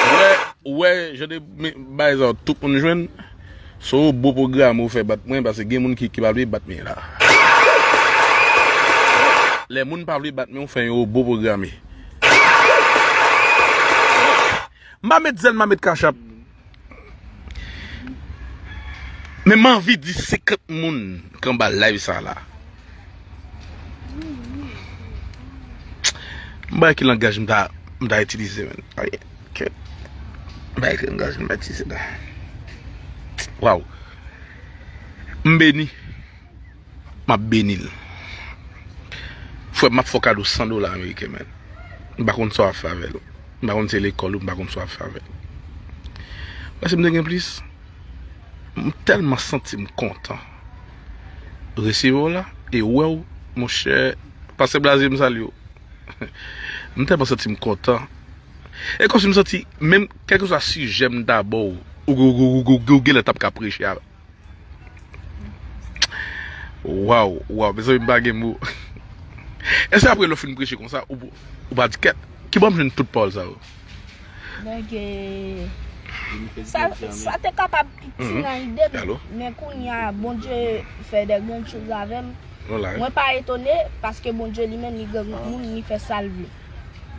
Ou wè, ou wè, jan de bagay sa yo, tout moun jwenn. Se yon bon pwogram ou fè bat mwen, paske gen moun ki, ki pa vle bat mwen la. Lè moun pa vle bat mwen, ou fè yon bon pwogram. M pa met zèl, m pa met kachap. Men m anvi di senkant moun k anba live sa la. M pa wè ki langaj m ta, m ta itilize, men. Ay, kèt. M pa wè ki langaj m ta itilize la. Waw. M beni. M ap beni l. Frè m, m ap fè w kado san dola ameriken, men. M pa konn sa w ap fè avè l. M pa konn se lekòl ou, m pa konn sa w ap fè avè l. Paske m te gen plis. M tèlman santi m kontan resevwa w la e wè w, monchè. Pastè Blaze, m salye w. M tèlman santi m kontan. E kòmsi m santi, menm kèlkeswa sijè m ta ba w, ou, ou, ou genlè t ap ka preche avè. Waw, waw, mezanmi, m pa gen mo. Èske apre lè w fin preche konsa, ou, ou pa di, kèt, ki bò m jwenn tout pawòl sa yo? Donk, eh, sa, sa te kapab piti nan ide m, men kounye a, Bondye fè de grann choz avè m. Mwen pa etone, paske Bondye li menm, li granmoun, li fè sa l vle.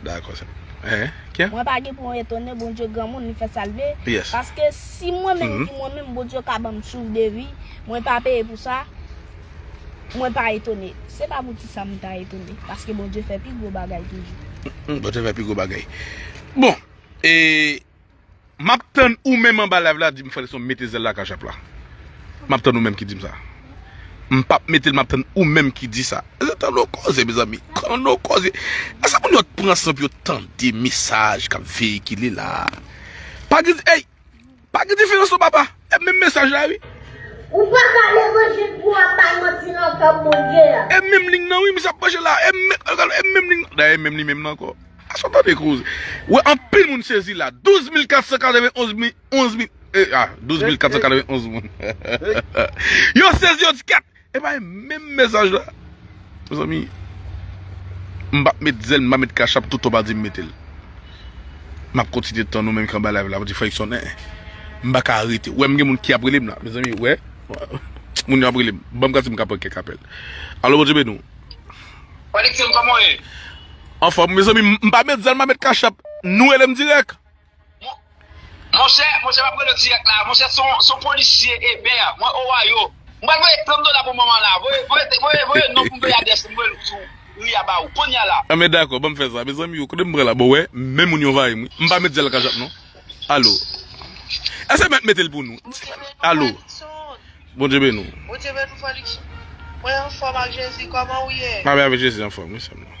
Dakò, sa. Hein? Kè? Mwen pa gen pou m etone, Bondye granmoun, li fè sa l vle. Yes. Paske si mwen menm di mwen menm, Bondye ka ban m souf de vi, mwen pa peye pou sa, mwen pa etone. Se pa pou ti sa m ta etone, paske Bondye fè pi gwo bagay toujou. Mm, Bondye fè pi gwo bagay. Bon, e M ap tann ou menm anba live la, di m, Frè Nelson, mete zèl la kachap la. M ap tann ou menm ki di m sa. M p ap mete l, m ap tann ou menm ki di sa. Èske tann nou koze, mezanmi? Tann nou koze. Èske moun yo pran san pou yo tande mesaj k ap veyikile la? Pa gen, ey, pa gen diferans non, papa. E menm mesaj la, wi. Ou pa ka levanjil pou w ap bay manti nan tanp Bondye a. E menm liy nan, wi, misye ap preche la. E menm, e menm liy nan. Dayè, e menm li menm nan ankò. Sa w tande koze. Wè, anpil moun sezi la. Douz mil kat san katrevenn onz mi-, onz mi-, eh, ah, douz mil kat san katrevenn onz moun. Yo sezi, yo di kat. E pa menm mesaj la. Mezanmi, m p ap met zèl, m pa met kachap, toutan w pa di m mete l. M ap kontinye tann ou menm ki anba live la, pou di Fredson, eh, m pa ka rete. Wè, m gen moun ki ap rele m la. Mezanmi, wè, moun yo ap rele m. Ban m gad si m ka pran kèk apèl. Alo, Bondye beni w. Alexandre, kòman w ye? Anfòm, mezanmi, m pa met zèl, m pa met kachap. Nou rele m dirèk. Mon-, monchè, monchè, m ap rele w dirèk la. Monchè, se yon, se yon polisye Eber, mwen Ohio. M pral voye trant dola pou manman la. Voye, voye, voye, voye non pou m voye adrès li, m voye l sou ri a ba ou. Kounye a la. Anben dakò, ban m fè sa. Mezanmi, yo, kote m pran la? Bon, wè, men moun yo anvayi m, wi. M pa met zèl kachap, non. Alo. Èske m mèt mete l pou nou? Alo. Bondye beni w. Bondye beni w, Fredson. Mwen anfòm ak Jezi, kòman ou ye? Mwen avèk Jezi anfòm, wi, sè m nan.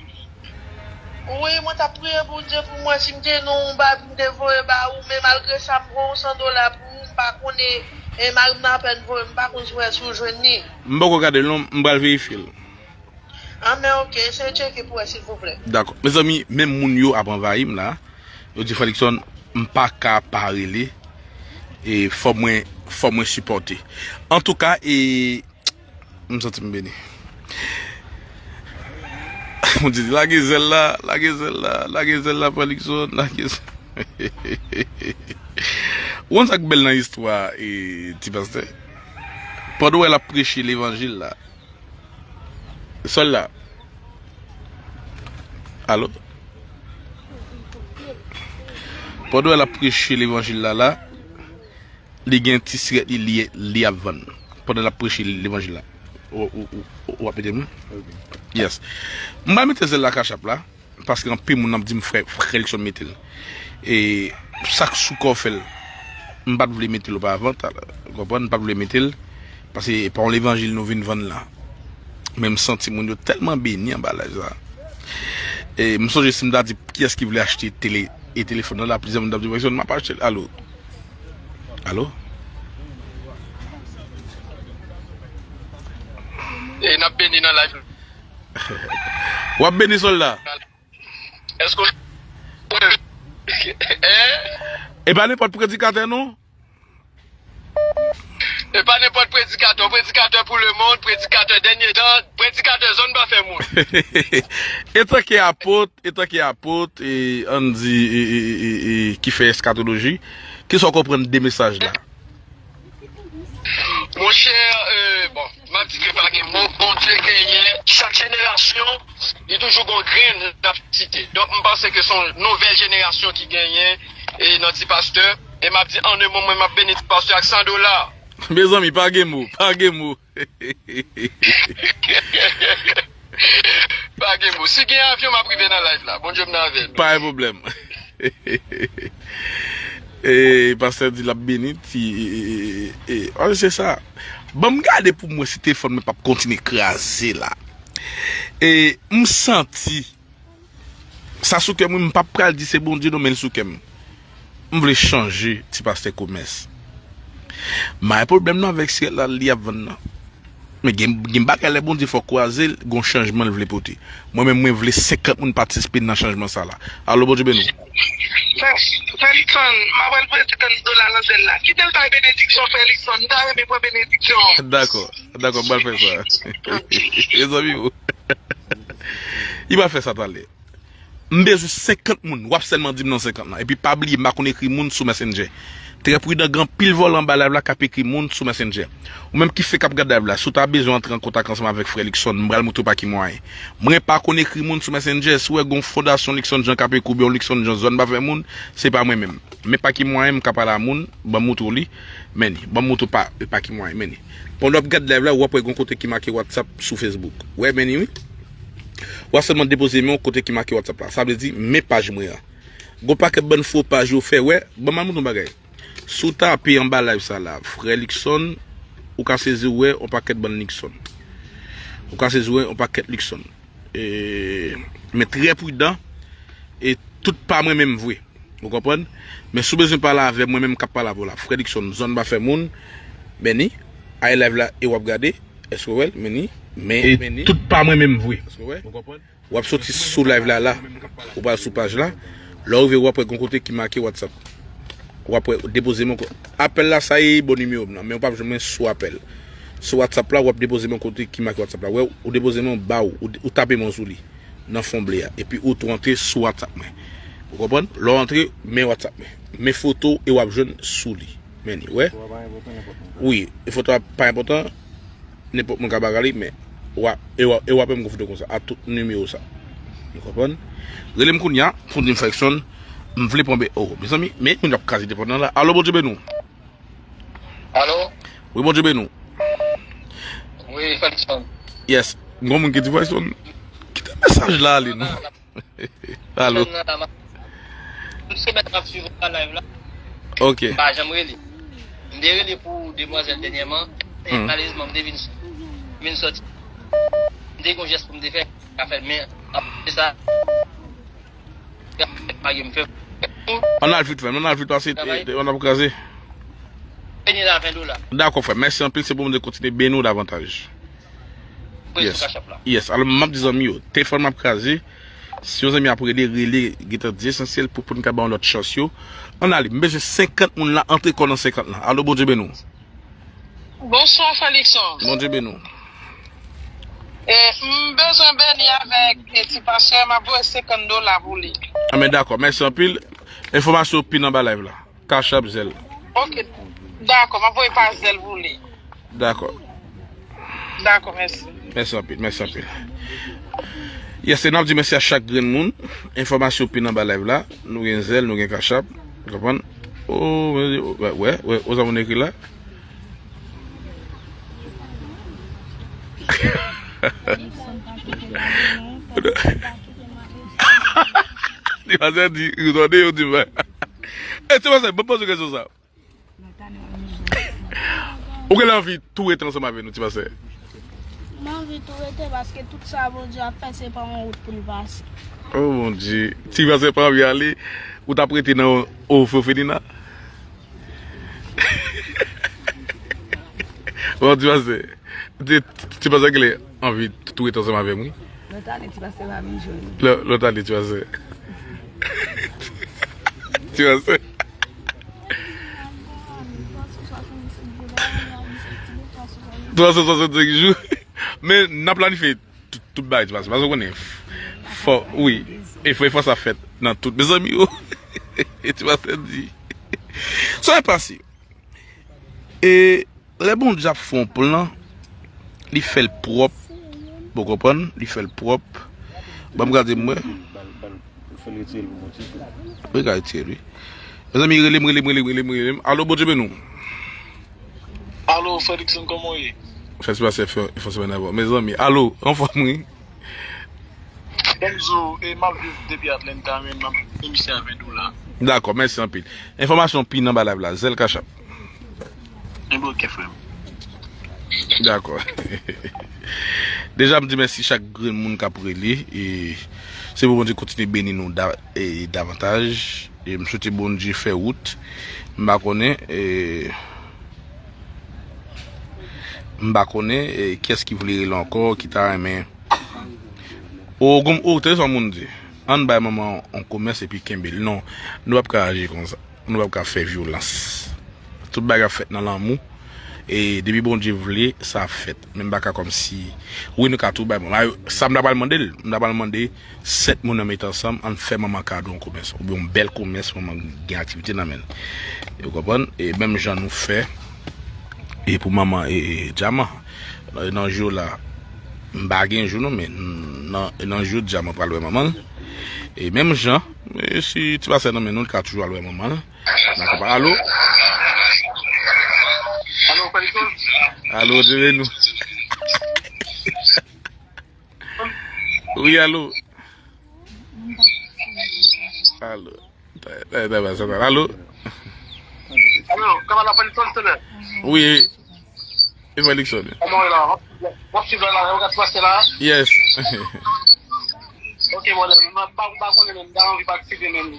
Wi, mwen t ap priye pou w, di pou mwen si m te gen yon bab m te voye ba ou, men malgre sa, m voye yon san dola pou ou, m pa konnen, e mari m nan apèn voye, m pa konn si w wè si w jwenn li. M poko gade l non, m pral verifye l. Anben, oke, eseye tcheke pou wè, silvouplè. Dakò. Mezanmi, menm moun yo ap anvayi m la. Yo di, Fredson, m pa ka pa rele. E fò mwen, fò mwen sipòte. Antouka, e, m santi m beni. Moun di, lage zèl la, lage zèl la, lage zèl la, Fredson, lage zèl. Ou konn sa k bèl nan istwa, e, ti pastè? Pandan w wè l ap preche levanjil la, Sòl la. Alo? Pandan l ap preche levanjil la la, li gen ti sirèt li, li, li ap vann. Pandan l ap preche levanjil la. Ou, ou, ou, ou ap ede m? Yes. M pral mete zèl la kachap la. Paske anpil moun ap di m frè, frè Luckson mete l. E sa k sou kè w fè l. M pa t vle mete l oparavan, ta, ou konprann, m pa t vle mete l. Paske e pa yon levanjil nou vin vann la. Men m santi moun yo tèlman beni anba live sa. E m sonje si m ta di kiyès ki vle achte tele, e telefòn nan la, plizyè moun t ap di m, Luckson, m ap achte l. Alo? Alo? E n ap beni nan live. W ap beni sòlda. Èske w... Eh? E pa nenpòt predikatè non. E pa nenpòt predikatè, predikatè pou lemonn, predikatè dènye tan, predikatè zòn pa fè moun. Etanke apot, etanke apot, e, ann di, e, e, e, e, e, ki fè eskatoloji, kisa w konprann de mesaj la? Monchè, e, bon, m ap di ke pa gen mo, Bondye genyen, chak jenerasyon, li toujou gon grenn l ap site. Donk, m panse ke se yon nouvèl jenerasyon ki genyen, e, nan ti pastè. E m ap di, an de mo, mwen, m ap beni ti pastè ak san dola. Mezanmi, pa gen mo, pa gen mo. Pa gen mo. Si gen avyon, m ap rive nan live la. Bondye m nan avè nou. Pa gen pwoblèm. E, pastè di l ap beni, ti, e, e, e, e, e, se sa. Ban m gade pou m wè si telefòn mwen p ap kontinye kraze la. E, m santi, sa sou kè m, wi, m p ap pral di se Bondye non, men l sou kè m. M vle chanje ti pastè Komès. M pa gen pwoblèm non avèk sirèt la li ap vann nan. Men gen, gen bagay lè Bondye fè w kwaze l, gon chanjman l vle pote. Mwen menm, mwen vle senkant moun patisipe nan chanjman sa la. Alo, Bondye beni w. Fè, fè Luckson, m ap al voye senkant dola nan zèl la. Kite l bay benediksyon, fè Luckson. M ta renmen pran benediksyon. Dakò, dakò, m pral fè sa. Mezanmi, li pral fè sa talè. M bezwen senkant moun. W ap sèlman di m non senkant lan. Epi pa bliye, m pa konn ekri moun sou Messenger. Trè pridan, gen anpil vòlè anba live la k ap ekri moun sou Messenger. Ou menm ki fenk ap gad live la, si w ta bezwen antre an kontak ansanm avèk frè Luckson, m pral montre w pa ki mwayen. Mwen pa konn ekri moun sou Messenger. Si w wè gon fondasyon Luckson Jean k ap ekri oubyen yon Luckson Jean zòn pa fè moun, se pa mwen menm. Men pa ki mwayen m ka pale a moun, ban m montre w li. Men li, ban m montre w pa, pa ki mwayen, men li. Pandan w ap gad live la, w ap wè gon kote ki make WhatsApp sou Facebook. Wè, men li, wi. W ap sèlman depoze men w kote ki make WhatsApp la. Sa vle di, men paj mwen an. Gon pakèt bann fo paj yo fè, wè, ban m al montre w yon bagay. Si w tape anba live sa la, frè Luckson, ou ka sezi wè yon pakèt bann Luckson. Ou ka sezi wè yon pakèt Luckson. E, men trè pridan, e tout pa mwen menm vre. Ou konprann? Men si w bezwen pale avè m, mwen menm k ap pale avè w la. Frè Luckson, zòn pa fè moun, men li, al live la e w ap gade, èske w wè l, men li, Men, e men ni. Tout pa mwen menm vre. Èske w wè? Ou konprann? W ap soti sou live la, la. Ou pral sou paj la. Lè w rive, w ap wè gon kote ki make WhatsApp. W ap wè depoze men w. Apèl la, sa e bon nimewo m nan. Men w p ap jwenn mwen sou apèl. Sou WhatsApp la, w ap depoze men w kote ki make WhatsApp la. Wè, ou depoze men w ba w. Ou, ou tape men w sou li. Nan fon ble a. Epi ou tou antre sou WhatsApp mwen. Ou konprann? Lè w antre, men WhatsApp mwen. Men foto e w ap jwenn sou li. Men ni, wè. Wi, e foto a pa enpòtan. Nenpòt moun ka bagay li, men w a, e w a, e w a menm gon foto konsa, a tout nimewo sa. Ou konprann? Rele m kounye a, pou di m Fredson, m vle pran be, oh, mezanmi, men moun ap kraze telefòn nan la. Alo, Bondye beni w. Alo? Wi, Bondye beni w. Wi, Fredson. Yes. Gon moun ki di Fredson, kite mesaj la ale, non? Alo. Tout semèn m ap swiv ou pa live la. Ok. M pa janm rele. M te rele pou demwazèl dènyèman. E hmm. Malerezman, m te vin, vin sòti. M te gon jès pou m te fè. Ka fè, men, apre sa, pa gen m fè. Ann al vit, frè m. Ann al vit, pase, e, e, ann ap kraze. Peye la ven dola. Dakò, frè. Mèsi anpil. Se pou Bondye kontinye beni w davantaj. Yes. Yes. Alò, m ap di zanmi yo, telefòn m ap kraze. Si yon zanmi ap rele, rele, gentan di esansyèl pou, pou n ka ba yon lòt chans yo. Ann ale, m bezwen senkant moun la, antre kò nan senkant lan. Alo, Bondye beni w. Bonswa, Felixson. Bondye beni w. E, m bezwen beni avèk, e, ti pastè, m ap voye senkant dola pou li. A, men dakò, mèsi anpil. Enfòmasyon pi nan ba live la. Cash App, Zelle. Ok. Dakò, m ap voye pa Zelle pou li. Dakò. Dakò, mèsi. Mèsi anpil, mèsi anpil. Yes, e n ap di mèsi a chak grenn moun. Enfòmasyon pi nan ba live la. Nou gen Zelle, nou gen Cash App. Ou konprann? Oh, wè, wè, wè, wè, sa moun ekri la. Ti pastè di, ou tande yo di mwen. E ti pastè, ban m poze kesyon sa. Ou gen anvi tou rete ansanm avè nou, ti pastè? M anvi tou rete paske tout sa Bondye ap fè, se pa yon wout pou l pase. Oh, Bondye. Ti pastè pa anvi ale, ou t ap rete nan ofefelina? Bon, ti pastè. Ti, ti pastè genlè anvi tou rete ansanm avè m, wi. Lòt ane, ti pastè va vin jwenn. Lò-, lòt ane, ti pastè. Ti pastè. Twa san swasannsenk jou. Men, n ap planifye tout, tout bagay, ti pastè. Paske w konnen, fò, wi, e fò, e fò sa fèt nan tout. Mezanmi, o, ti pastè di. Sa e pase. E lè Bondye ap fè yon plan, li fè l pwòp. Ou konprann? Li fè l pwòp. Ban m gade m wè. Fè l retire l pou Bondye. Wi, ka retire l, wi. Mezanmi, rele m, rele m, rele m, rele m, rele m. Alo, Bondye beni w. Alo, Fredrickson, kòman w ye? Fè ti pase fè, fè semèn avè w. Mezanmi, alo, anfòm, wi. Bèl zo, e m ap viv depi Atlanta, men m ap emisè a ven dola. Dakò, mèsi anpil. Enfòmasyon pi nan ba live la, Zelle Cash App. Enben, ok, frè m. Dakò. Deja, m di mèsi chak grenn moun k ap rele. E se pou Bondye kontinye beni nou da-, e davantaj. E m swete Bondye fè wout. M pa konnen, e, m pa konnen, e, kiyès ki vle rele ankò, ki ta renmen. O, gon, o, tande sa moun di. Ann bay manman an yon komès epi kenbe l. Non, nou p ap ka aji konsa. Nou p ap ka fè vyolans. Tout bagay ap fèt nan lanmou. E depi Bondye vle, sa ap fèt. Men m pa ka kòmsi, wi, nou ka tou bay manman. Sa m ta pral mande l. M ta pral mande sèt moun nan mete ansanm, ann fè manman kado yon komès. Oubyen yon bèl komès, manman gen aktivite nan men l. Ou konprann? E menm jan nou fè, e pou manman, e, e, Dyaman. Nan, nan jou la, m pa gen jou non, men nan, nan jou Dyaman pral wè manman l. E menm jan, e si ti pastè nan men nou, l ka toujou al wè manman l. Dakò, pa, alo? Alo, Fredrickson? Alo, Dyevenou. Wi, alo. Alo. Alo. Alo, kòman la, Fredrickson, silvouplè? Wi. E Fredrickson. Kòman w ye la? W ap, w ap swiv la, w ap gade pase la? Yes. Ok, brother, m pa, m pa konnen men, m ta anvi patisipe men.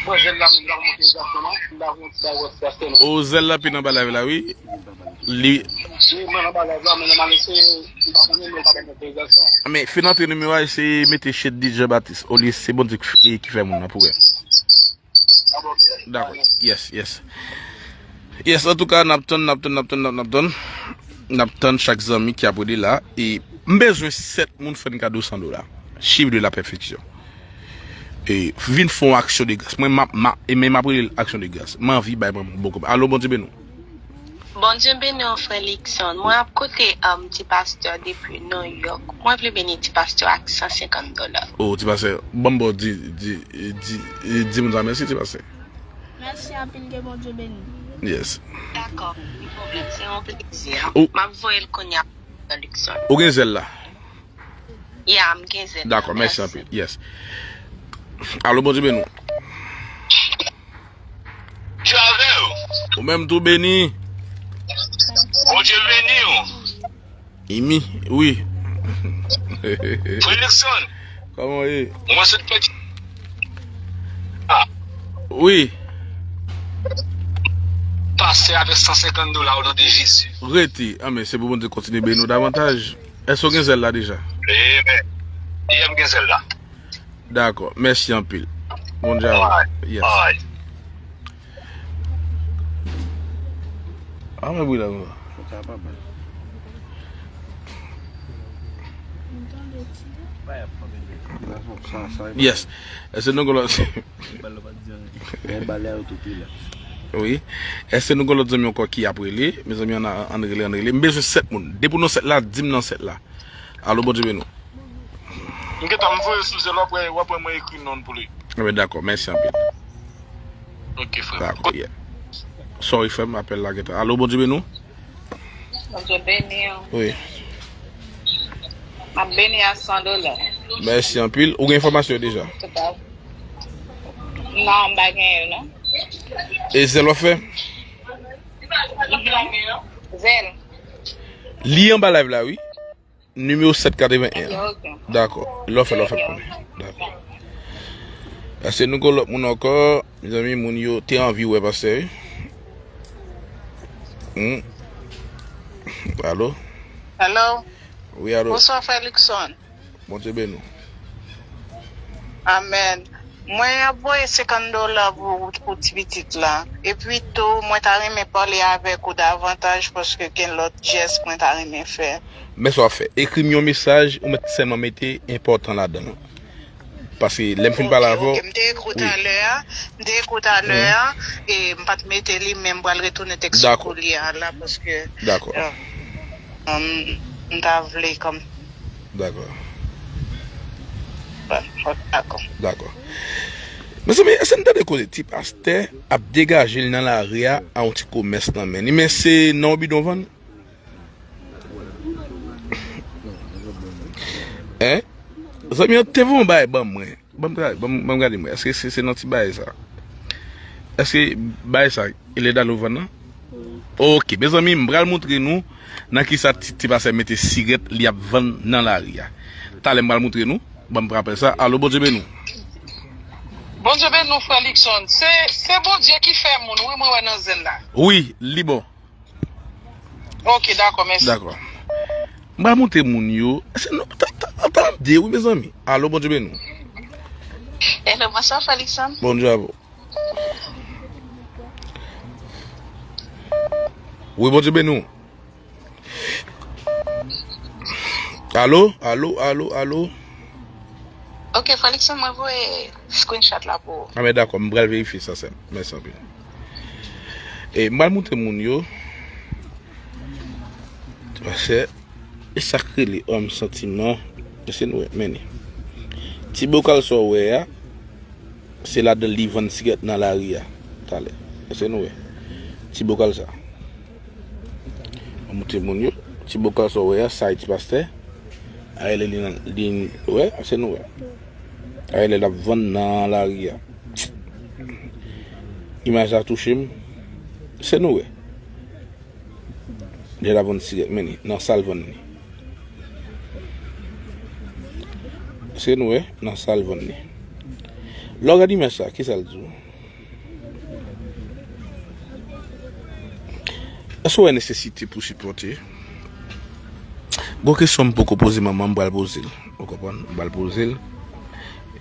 Mwen jèn la, men m pa monte egzakteman. M ta monte, m ta monte egzakteman. O, Zelle la pi nan ba live la, wi. Li. Wi, mwen anba live la, men nòmalman se, m pa konnen, men l pa ban mwen otorizasyon. Men fin antre nimewo a, eseye mete Sheddy Jean Baptiste. Olye se Bondye ki, ki fè moun nan pou wè. Dakò. Yes, yes. Yes, antouka, n ap tann, n ap tann, n ap tann, n ap, n ap tann. N ap tann chak zanmi ki ap rele la. E m bezwen sèt moun fè n kado san dola. Chiffre de la perfection. E vin fè yon aksyon de gras. Mwen, m ap, m ap, e men m ap rele l aksyon de gras. M anvi bay mwen bon kòb. Alo, Bondye beni w. Bondye beni w, frè Luckson. Mwen ap koute, um, ti pastè depi New York. Mwen vle beni ti pastè ak san senkant dola. Oh, ti pastè, ban m ba w di, di, di, di, di moun sa mèsi, ti pastè. Mèsi anpil, ke Bondye beni w. Yes. Dakò, pa gen pwoblèm, se yon plezi. Ou M ap voye l kounye a, frè Luckson. Ou gen zèl la? Ya, m gen zèl la. Dakò, mèsi anpil. Yes. Alo, Bondye beni w. Bondye avè w. Ou menm tou beni. Bondye beni w. Imi, wi. Frè Luckson. Kòman w ye? Mwen sot pèdi. Ah. Wi. Pase avèk san senkant dola o non de Jezi. Rete. Amèn. Se pou Bondye kontinye beni w davantaj. Èske w gen zèl la deja? Amen. Yeah, m gen zèl la. Dakò. Mèsi anpil. Bondye avè w. Alright. Yes. Alright. Ah, men bri la konsa. Yes. Èske nou gen lòt? Wi. Èske nou gen lòt zanmi ankò ki ap rele? Mezanmi, ann, ann rele, ann rele. M bezwen sèt moun. Depi w nan sèt la, di m nan sèt la. Alo, Bondye beni w. M gentan, m voye sou zèl, w ap wè, w ap wè mwen ekri non pou li. Enben, dakò, mèsi anpil. Ok, frè. Dakò, yeah. Sorry, frè m, apèl la gentan. Alo, Bondye beni w. Bondye beni w. Wi. M ap beni a san dola. Mèsi anpil. Ou gen enfòmasyon yo deja? Tout à fait. Non, m pa gen yo, non. E zèl w ap fè? Mhm. Zèl. Li anba live la, wi. Nimewo sèt katreven en. Ok, ok. Dakò. Lè w fè, lè w fè konnen. Dakò. Èske nou gen lòt moun ankò? Mezanmi, moun yo te anvi wè pastè, wi. Hmm. Alo? Hello? Wi, alo. Bonswa, frè Luckson. Bondye beni w. Amèn. Mwen ap voye senkant dola pou, pou ti pitit la. Epi tou, mwen ta renmen pale avèk ou davantaj paske gen lòt jès mwen ta renmen fè. Men sa w ap fè. Ekri m yon mesaj, ou mèt sèlman mete enpòtan ladan l. Paske lè m fin pale avè w. Ok, ok. M te ekri w talè a, m te ekri w talè a, e m pa t mete li, men m pral retounen tèks ou koulye a la, paske, dakò. Euh, m, m ta vle kòm Dakò. Bon, ok, dakò. Dakò. Mezanmi, èske n tande koze ti pastè ap degaje l nan lari a, a yon ti komès nan men li? Men se nan yon bidon vann? Hein? Zanmi an te voye yon bagay ban mwen. Ban m tra-, ban m, ban m gade mwen. Èske se, se nan ti bagay sa? Èske bagay sa, il est dans le van nan? Ok, mezanmi, m pral montre nou nan ki sa ti, ti pastè mete sigarèt li ap vann nan lari a. Talè m pral montre nou. Ban m pran apèl sa. Alo, Bondye beni w. Bondye beni w, frè Luckson. Se, se Bondye ki fè moun, wi, mwen wè nan zèl la. Wi, li bon. Ok, dakò, mèsi. Dakò. M pral montre moun yo. Se nou, ta, ta, tande, wi, mezanmi. Alo, Bondye beni w. Hello, bonswa, frè Luckson. Bondye avè w. Wi, Bondye beni w. Alo, alo, alo, alo. Ok, frè Luckson, mwen voye screenshot la pou ou. A, men dakò, m pral verifye sa, sè m. Mèsi anpil. E, m pral montre moun yo. Pastè, e sa k rele òm santiman. Èske nou wè, men li. Ti bokal sa w wè a, se ladan l li vann sigarèt nan lari a. Talè. Èske nou wè? Ti bokal sa. Mwen montre moun yo. Ti bokal sa w wè a, sa e ti pastè. A rele li nan, li, wè, èske nou wè? A rele l ap vann nan lari a. Imaj la touche m. Èske nou wè? Lè l ap vann sigarèt, men li, nan sa l vann li. Èske nou wè? Nan sa l vann li. Lè w gade imaj sa, kisa l di w? Èske w wè nesesite pou sipòte? Gon kesyon m poko poze manman, m pral poze l. Ou konprann? M pral poze l.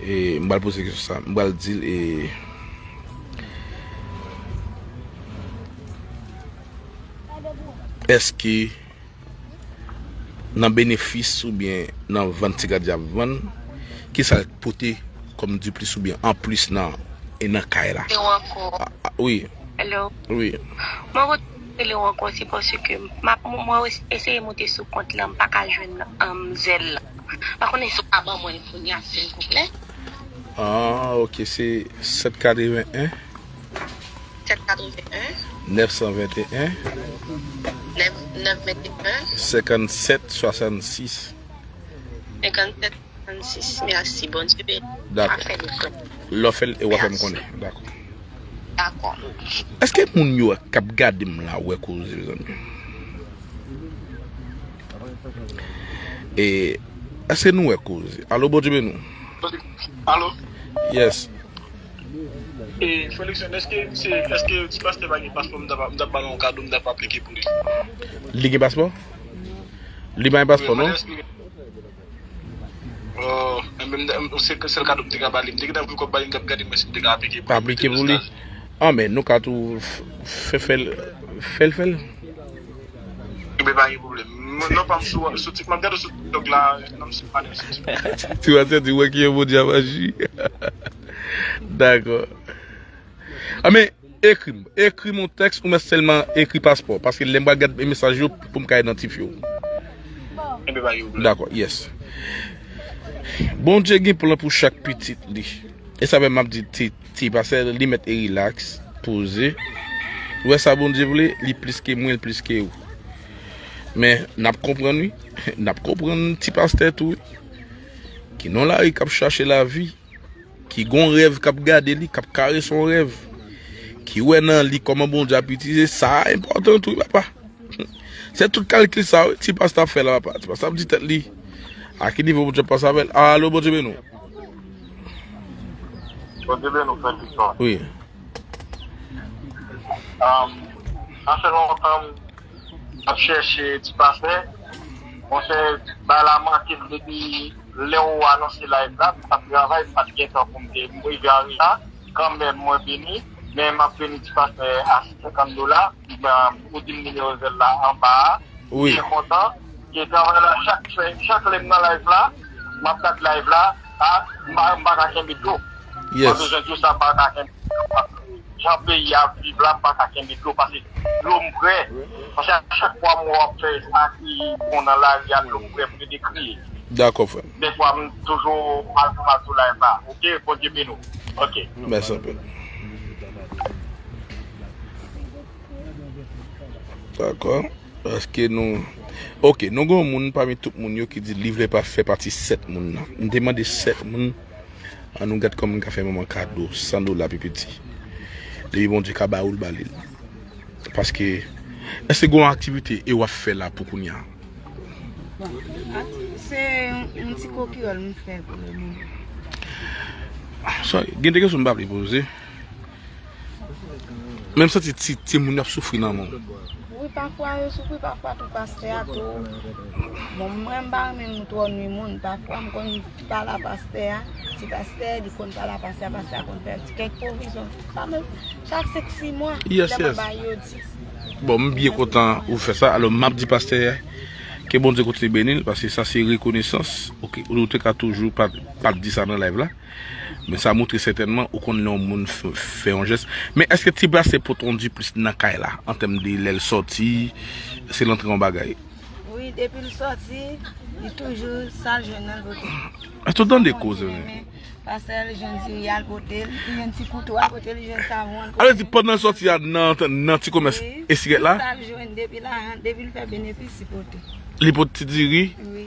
E m pral poze kesyon sa. M pral di l, e, èske nan benefis oubyen nan vann ti gad y ap vann, kisa l pote kòm diplis oubyen anplis nan, e nan kay la? Yo ankò. A, a, wi. Hello. Wi. Mwen kontan rele w ankò, se paske m ap, mwen, mwen eseye monte sou kont lan, m pa ka jwenn, um, Zelle lan. Pa konnen si w ka ban mwen l kounye a, silvouplè. Ah, ok, se sèt katreven en. Sèt katreven en. Nèf san venteyen. Nèf, nèf venteyen. Senkannsèt swasannsis. Senkannsèt. Trannsis, mèsi, Bondye beni. Dakò. Lè w fè l, e w a fè m konnen. Dakò. Dakò. Èske moun yo k ap gade m la wè koze, mezanmi? E, èske nou wè koze? Alo, Bondye beni w. Alo? Yes. E, Felix, èske se, èske ti pastè pa gen paspò, m t ap, m t ap ba l yon kado, m t ap aplike pou li? Li gen paspò? Li pa gen paspò, non? Oh, enben, m, m, se, se l kado m te ka ba li. M te gentan voye kòb ba li, m t ap gade mwen si m te ka aplike pou li. Aplike pou li. Ah, men nou ka tou f-, fè, fè l, fè l, fè l. Enben, pa gen pwoblèm. M, non, pa m sou, sou tik, m ap gade sou TikTok la, non, m sou panèl sou TikTok. Ti pastè di, wè ki yon Bondye a maji. Dakò. Ah, men, Ekri m. Ekri m yon tèks, ou mèt sèlman ekri paspò. Paske lè m pral gade mesaj yo, pou m ka idantifye w. Enben, pa gen pwoblèm. Dakò, yes. Bondye gen plan pou chak pitit li. E sa menm m ap di ti, ti pastè, li mèt e rilaks, poze. Ou wè sa Bondye vle, li plis ke mwen, li plis ke ou. Men, n ap konprann, wi. N ap konprann ti pastè tou, wi. Ki nan lari k ap chache lavi. Ki gon rèv k ap gade li, k ap karese yon rèv, ki wè nan li kòman Bondye ap itilize, sa enpòtan tou, wi, papa. Se tout kalkil sa, wi, ti pastè ap fè la, papa. Ti pastè ap di tèt li, a ki nivo Bondye ap pase avè l? Alo, Bondye beni w. Bondye beni w, frè Victor. Wi. Um, sa fè lontan ap chèche ti pastè. Monchè, bagay la manke m depi lè ou anonse live la, m t ap travay, m pa t gen tan pou m te, m rive an reta. Kanmenm, mwen beni, men m ap beni ti pastè a senkant dola. M, ou di m nimewo Zelle la anba a. Wi. Byen kontan. E travay la, chak, chak lè m nan live la, m ap gad live la, a, m pa, m pa ka kenbe dlo. Yes. Mwen bezwen di w sa, m pa ka kenbe dlo. Jan peyi a ap viv la, m pa ka kenbe dlo, paske dlo m prè. Paske a chak fwa m wè w ap fè sa ki bon nan lari a, dlo m prè pou m te kriye. Dakò, frè m. Dèfwa, m toujou mal, mal sou live la. Ok, Bondye beni w. Ok. Mèsi anpil. Dakò. Èske nou, ok, nou gen yon moun pami tout moun yo ki di li vle pa fè pati sèt moun nan. M te mande sèt moun, an nou gad kòman m ka fè manman kado san dola pi piti. Depi Bondye ka ba ou l, ba li l. Paske, èske gen yon aktivite e w ap fè la pou kounye a? Bon, ak-, se yon, yon ti kokiyòl m fè pou le moman. Sa, gen de kesyon m pa vle poze. Men m santi ti, timoun yo ap soufri nan men w. Wi, pafwa yo soufri, pafwa tou pastè a tou. Bon, mwen m pa renmen nou twò nwi moun. Pafwa m konn pale a pastè a, ti pastè, li konn pale a pastè a, pastè a konn fè ti kèk pwovizyon. Pa menm, chak senk, sis mwa, yes, lè m ap bay yo di. Bon, m byen kontan ou fè sa. Alò, m ap di pastè a, ke Bondye kontinye beni l, paske sa se rekonesans. Ok, ou te ka toujou pa, pa di sa nan live la. Men sa montre sètènman ou konn lè yon moun f-, fè yon jès. Men èske ti pastè pote yon diplis nan kay la, an tèm de lè l sòti, se l antre yon bagay? Wi, depi l sòti, li toujou sa l jwenn nan l pote. Èske w tande koze, wi? Pastè a, li jwenn diri a, l pote l, li jwenn ti kouto a, l pote l, li jwenn savon a, l pote l. Alò, di pandan l sòti a nan, nan ti komès esirèt la? Wi, tout sa l jwenn, depi la, depi l fè benefis, li pote. Li pote ti diri? Wi.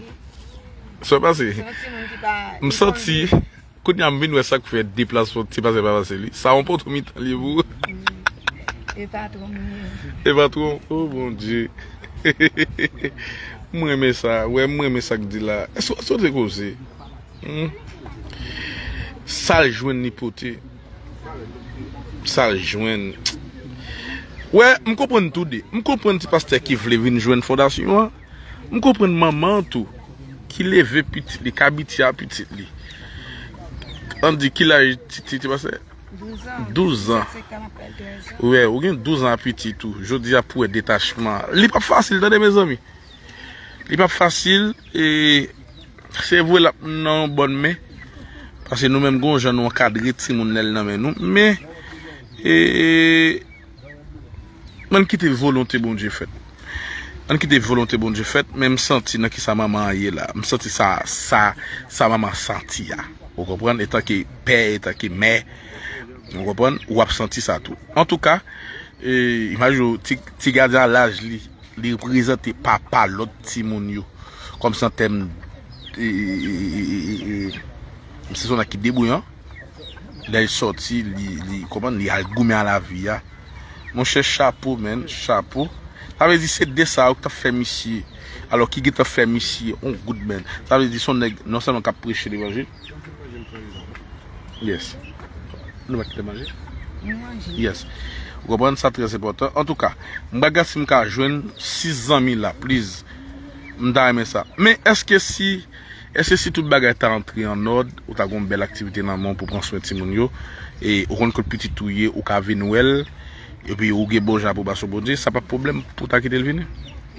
Sa pase? Se yon timoun ki pa, m santi, kounye a m vin wè sa k fè deplasman ti pastè pa pase li. Sa yon poto mitan li ye pou ou. E patwon m ye. E patwon? Oh, Bondye. M renmen sa. Wè, m renmen sa k di la. Èske w te koze? Hmm? Sa l jwenn li pote. Sa l jwenn. Wè, m konprann tou de. M konprann ti pastè ki vle vin jwenn fondasyon an. M konprann manman an tou, ki leve pitit li, k abitye a pitit li. Ann di ki laj ti, ti, ti pastè? Douz an. Douz an. Septanm ap fè trèz an. Wè, ou gen douz an a pitit ou. Jodi a pou wè detachman. Li p ap fasil, tande, mezanmi. Li p ap fasil, e se vre l ap nan yon bòn men. Paske nou menm, gon jan nou ankadre timoun lè l nan men nou. Men, e, ann kite volonte Bondye fèt. Ann kite volonte Bondye fèt, men m santi nan kisa manman an ye la. M santi sa, sa, sa manman santi a. Ou konprann? Etanke pè, etanke mè, ou konprann? W ap santi sa tou. Antouka, e, imajine w, ti, ti gadyen a laj li, li reprezante papa lòt timoun yo. Kòmsi an tèm, e, e, e, e, e, e, se yon nèg ki debouyan. Lè l sòti, li, li, kòman, li al goumen a lavi a. Monchè, chapo, man, chapo. Sa vle di se de sa yo k t ap fè misye. Alò, ki gentan fè misye on goud, man. Sa vle di se yon nèg non sèlman k ap preche levanjil. Yes. Nou pa kite manje? Nou manje. Yes. Ou konprann, sa trè enpòtan. Antouka, m pral gade si m ka jwenn sis zanmi la, please. M ta renmen sa. Men èske si, èske si tout bagay ta antre an òd, ou ta gon bèl aktivite nan men w pou pran swen timoun yo, e ou konn kot pitit ou ye, ou ka vin wè l, epi ou gen bon jan apwobasyon Bondye, sa p ap pwoblèm pou w ta kite l vini?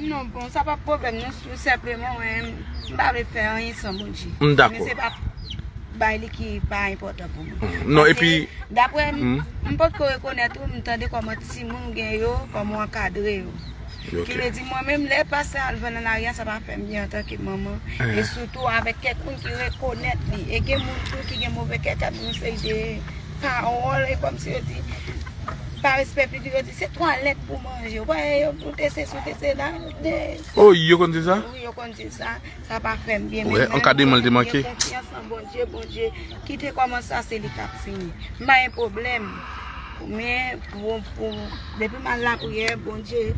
Non, bon, sa p ap pwoblèm, non, tou senpleman, mwen, m pa vle fè anyen san Bondye. M dakò. Men se pa bay li ki pa enpòtan pou mwen. Mm. Non, epi, daprè m, mm, m potko rekonèt ou, m tande kòman timoun ou gen yo, kòman w ankadre yo. Ok. Ki vle di, mwen menm, lè pastè al vann nan lari a, sa pa fè m byen antanke manman. Eh. E sitou avèk kèk moun ki rekonèt li. E gen moun tou ki gen move kè, k ap di yon seri de pawòl, e kòmsi yo di, pa respè pitit, yo di, se twalèt pou manje. Ou pa wè yo, ou te sesi, ou te sela, de. Oh, yo konn di sa? Wi, yo konn di sa. Sa pa fè m byen, men mwen, mwen gen konfyans nan Bondye, Bondye kite kòmanse a, se li k ap fini. M pa gen pwoblèm. Men, pou, pou, depi m al lapriyè, Bondye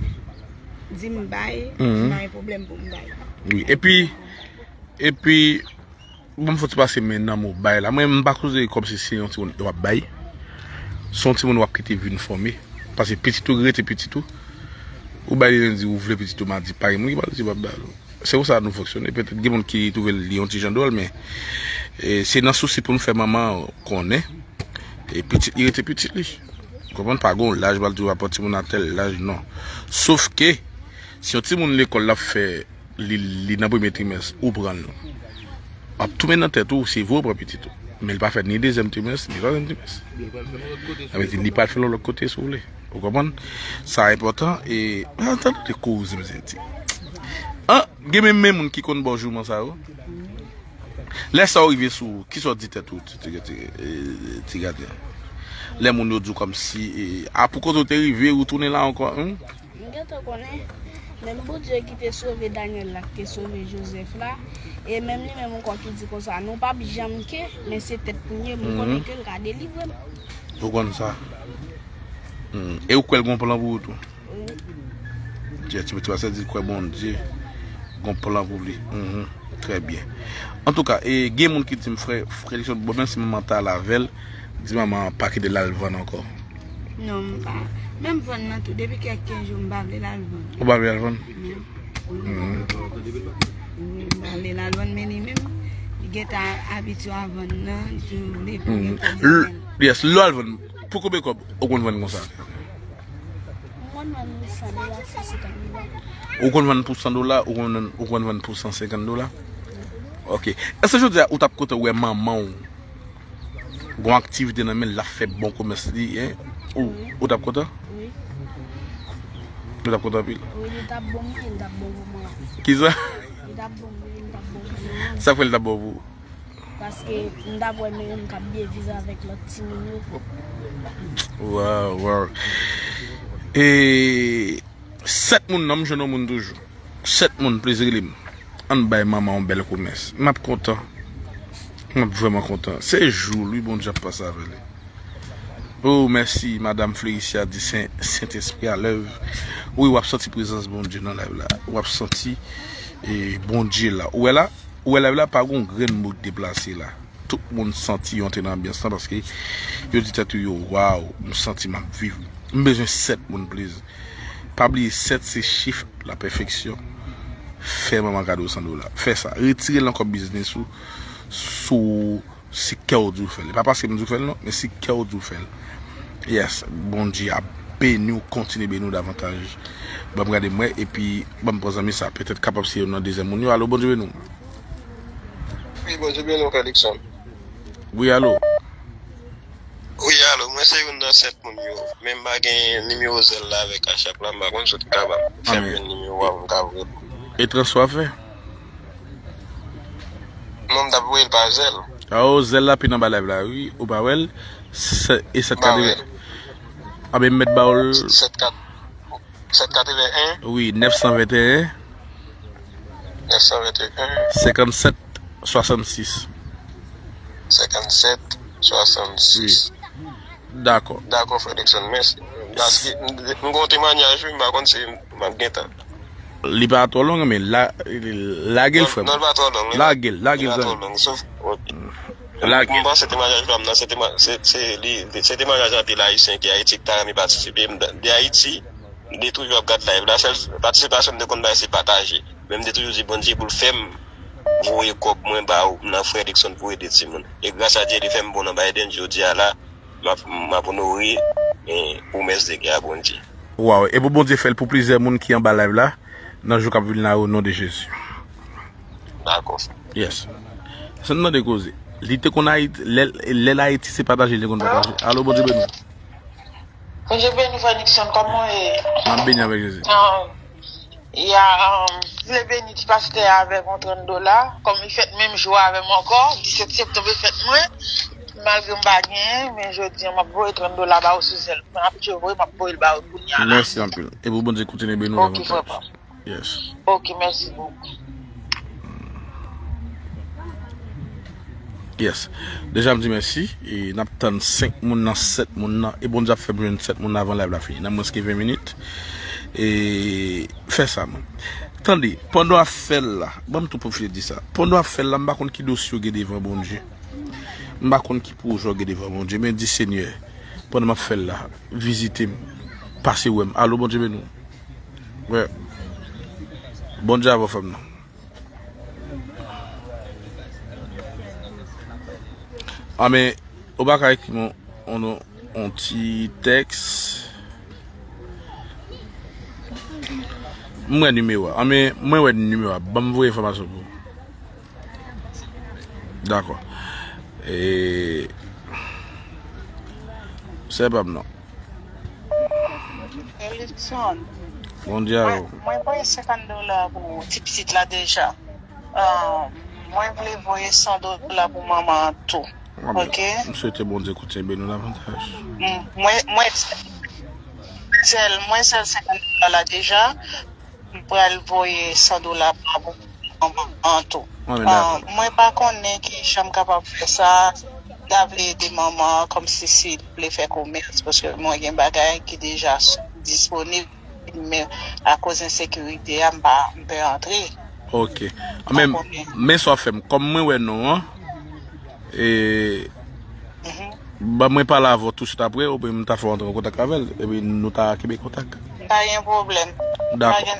di m bay, m pa gen pwoblèm pou m bay. Wi, epi, epi, bon, m fò ti pase men nan mo bay la. Mwen, m pa koze kòmsi se yon timoun w ap bay. Se yon timoun w ap kite vin fòme. Paske pitit ou rete pitit ou. Ou bay li lendi, ou vle pitit ou madi, pa gen moun ki pral di w ap bay l. Se konsa nou fonksyone. Petèt gen moun ki twouve li yon ti jan dwòl, men, e, se nan sousi pou n fè manman an konnen, e, pitit li rete pitit li. Ou konprann? Pa gen yon laj, pral di w ap pran timoun a tèl laj, non. Sof ke, si yon timoun lekòl l ap fè, li, li nan premye trimès, ou pran l. Ap tounen nan tèt ou, se vre ou pran pitit ou. Men li pa fè ni dezyèm trimès, ni twazyèm trimès. Sa vle di, li pral fè l yon lòt kote, si w vle. Ou konprann? Sa enpòtan, e, an, tande koze, mezanmi. An, gen menm, menm moun ki konn ba w jouman sa yo. Lè sa yo rive sou ou, kisa w di tèt ou, ti, ti, ti, e, ti gadyen? Lè moun yo di w kòmsi, e, a, pou kote w te rive, ou tounen la ankò, hmm? M gentan konnen, menm Bondye ki te sove Danyèl la, ki te sove Jozèf la, e menm li menm ankò ki di konsa, nou p ap janm ke, men se tèt pou m ye, m konnen ke l ka delivre m. Ou konn sa? Hmm. E ou kwè l gon plan pou ou tou? Wi. Ti, ti, ti pastè di l kwè Bondye gon plan pou li. Mhm. Trè byen. Antouka, e, gen moun ki di m, frè, frè Lison, bon, menm si manman ta al avè l, di manman an pa kite l al vann ankò. Non, m pa. Menm vann nan tou, depi kèk kenz jou, m pa vle l al vann. Ou pa vle l al vann? Non. Mhm. M pa vle l al vann, men li menm, li gentan abitye a vann nan, li toujou vle pou gen kòb. Yes, lè w al vann, pou konbyen kòb ou konn vann konsa? M konn vann pou san dola, san senkant dola. Ou konn vann pou san dola, ou konn, ou konn vann pou san senkant dola? Ok. Èske jodi a ou t ap kontan wè manman w gon aktivite nan men l, l ap fè bon komès li, en? Ou, wi, ou t ap kontan? Wi. Ou t ap kontan anpil? Wi, li t ap bon, wi, li t ap bon pou mwen. Kisa? Li t ap bon, wi, li t ap bon pou mwen. Sa k fè li t ap bon pou ou? Paske m t ap wè men m k ap byen viv avèk lòt timoun yo. Waw, waw. E sèt moun nan, m jwenn yon moun toujou. Sèt moun, please rele m. Ann bay manman yon bèl komès. M ap kontan. M ap vrèman kontan. Se jou l, wi, Bondye ap pase avè li. Oh, mèsi, Madam Fleuricia di Sen, Sentespri a lèv. Wi, w ap santi prezans Bondye nan live la. W ap santi, e, Bondye la. Ou wè la? Ou wè live la, pa gon grenn mo k deplase la. Tout moun santi yo antre nan anbyans lan paske yo di tèt yo, yo, waw, m santi m ap viv M bezwen sèt moun, please. Pa bliye, sèt se chif la pèfeksyon. Fè manman kado san dola. Fè sa. Retire l nan kòb biznis ou. Si w, si kè w di w fè l. E pa paske m di w fè l non, men si kè w di w fè l. Yes, Bondye ap beni w, kontinye beni w davantaj. Ban m gade m wè, epi ban m pran zanmi sa, petèt kapab se youn nan dezyèm moun yo. Alo, Bondye beni w. Wi, Bondye beni w, Frè Dickson. Wi, alo. Wi, alo, mwen se youn nan sèt moun yo. Men m pa gen nimewo Zelle la avèk Cash App la, m pa konn si w t kapab fè m jwenn nimewo a pou m ka voye. E transfè w ap fè? Non, m t ap voye l pa Zelle. A, o, Zelle la pi nan ba live la, wi. Ou pa wè l? Sè- E sèt katreven. A, ben, m mèt ba w l. Sèt kat- Sèt katreven en. Wi, nèf san venteyen. Nèf san venteyen. Senkannsèt swasannsis. Senkannsèt swasannsis. Wi. Dakò. Dakò, Frè Dickson, mèsi. Paske m, m gen yon temwanyaj, wi, m pa konn si m ap gen tan. Li pa twò long, men la, lage l, frè m. Non, non, li pa twò long. Lage l, lage l, zanmi. Li pa twò long, sof, lage l. M panse temwanyaj pa m nan, se temwa-, se, se, li, se temwanyaj anpil Ayisyen ki Ayiti ki ta renmen patisipe. M de Ayiti, m te toujou ap gad live la. Sèl patisipasyon m te konn bay se pataje. Men m te toujou di Bondye pou l fè m voye kòb mwen ba ou, nan Frè Dickson pou ede timoun. E gras a Dye, li fè m bon nan Biden, jodi a la, m ap, m ap onore, eh, pwomès de gè a Bondye. Waw, e pou Bondye fè l pou plizyè moun ki anba live la, nan jou k ap vin la, o non de Jezi. Dakò. Yes. Sa n tande koze. Li te konn Ayiti, lè, lè l Ayiti se pataje, li te konn pataje. Alo, Bondye beni w. Bondye beni w, Frè Nixon, kòman w ye? M ap beni avèk Jezi. Ah, ya, um, m vle beni ti pastè a avèk yon trant dola, kòm li fèt menm jou avè m ankò, disèt septanm e fèt mwen, malgre m pa genyen, men jodi a m ap voye trant dola ba ou sou Zelle. M abitye voye, m ap voye l ba ou kounye a la. Mèsi anpil. E pou Bondye kontinye beni w davantaj. Ok, frè pa m. Yes. Ok, mèsi bokou. Yes. Deja m di mèsi. E n ap tann senk moun nan, sèt moun nan. E Bondye ap fè m jwenn sèt moun nan avan live la fini. Nan mwens ke ven minit. E fè sa, man. Tande, pandan w ap fè l la, ban m tou pwofite di sa. Pandan w ap fè l la, m pa konn ki dosye w gen devan Bondye. M pa konn ki pwojè w gen devan Bondye, men di Senyè, pandan m ap fè l la, vizite m, pase wè m. Alo, Bondye beni w. Wè. Bondye avè w, frè m nan. Anben, ou pa ka ekri m yon, yon, yon ti tèks. M wè nimewo a. Anben, mwen wè nimewo a. Ban m voye enfòmasyon pou ou. Dakò. E, se pa m non. Elison. Bondye avè w. Mwen, mwen voye senkant dola pou ti pitit la deja. Ah, mwen vle voye san dola pou manman an tou. Anben, ok? M swete Bondye kontinye beni w davantaj. Mm, mwen, mwen, Zelle, mwen Zelle senkant dola la deja. M pral voye san dola pa pou manman an tou. Anben, dakò. Ah, mwen pa konnen kijan m kapab fè sa. M ta vle ede manman an kòmsi si l vle fè komès, paske mwen gen bagay ki deja s-, disponib, men akoz ensekirite a, m pa, m pè antre. Ok. Anben, men sa w fè m, kòm mwen wè non an, e, ban mwen pale avè w tousuit apre, epi m ta fè w antre an kontak avè l, epi nou ta kenbe kontak. Pa gen pwoblèm. Dakò.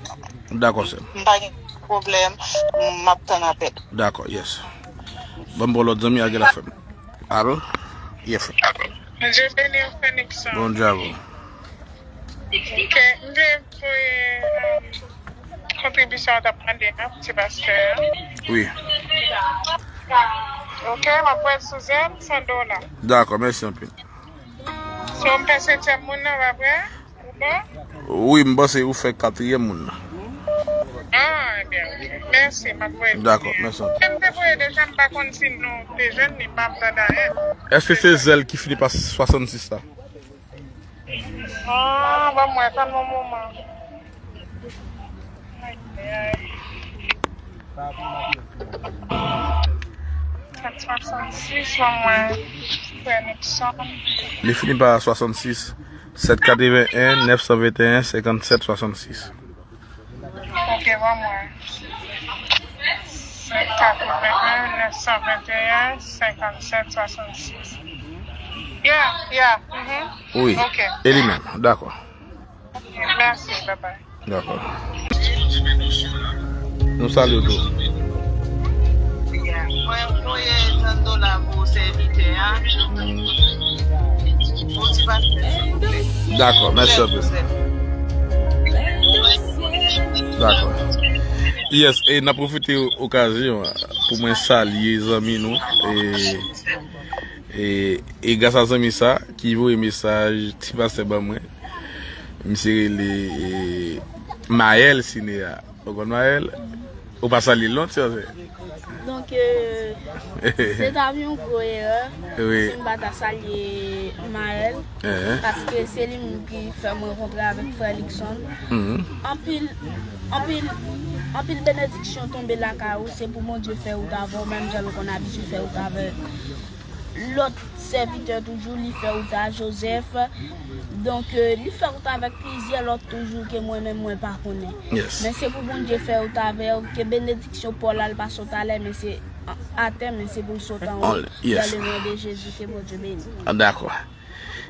Dakò, sè. M pa gen pwoblèm. M ap tann apèl. Dakò, yes. Ban m ba w lòt zanmi a, gen la fè m. Alo? Yes, sè. Bondye beni w, Frè Nixon. Bondye avè w. Ok, m vle voye, um, kontribisyon w t ap mande a, ti pastè a. Wi. Ok, m ap voye l sou Zelle, san dola. Dakò, mèsi anpil. So, m fè sentyèm moun nan, pa vre? Ou bon? Wi, m panse ou fè katriyèm moun nan. Ah, ebyen, ok. Mèsi, m ap voye l. Dakò, mèsi anpil. M te voye deja, m pa konn si nou te jwenn li, m pa tande anyen. Èske se Zelle ki fini pa swasannsis la? Ah, ban m wè, tann yon moman. Ay, ay, ay. Sèt swasannsis, ban m wè, Frè Nixon. Li fini pa swasannsis. Sèt katreven en, nèf san venteyen, senkannsèt swasannsis. Ok, ban m wè. Sèt katreven en, nèf san venteyen, senkannsèt swasannsis. Yeah, yeah. Mhm. Wi. Ok. E li menm. Dakò. Mèsi, bye bye. Dakò. Nou salye w tou. Yeah. Mwen voye san dola pou sèvitè a. Pou ti pastè. Dakò, mèsi anpil. Dakò. Yes, e n ap pwofite okazyon an pou mwen salye zanmi nou. E, e, e gras a zanmi sa ki voye mesaj ti pastè ban mwen. Misye rele, e, Maël Cinéa. Ou konn Maël? Ou pa salye l non, ti pastè? Donk, euh, se ta yon gwo erè si m pa ta salye Maël, paske se li menm ki fè m rankontre avèk frè Luckson. Anpil, anpil, anpil, anpil benediksyon tonbe lakay ou, se pou Bondye fè wout avè w, menm jan l konn abitye fè wout avè lòt sèvitè toujou, li fè wout a Joseph. Donk, euh, li fè wout avèk plizyè lòt toujou ke mwen menm mwen pa konnen. Men se pou Bondye fè wout avè w, ke benediksyon pa w la al pase w talè, men se atè, men se pou l sot anwo. Dan le non de Jezi, ke Bondye beni. Ah, dakò.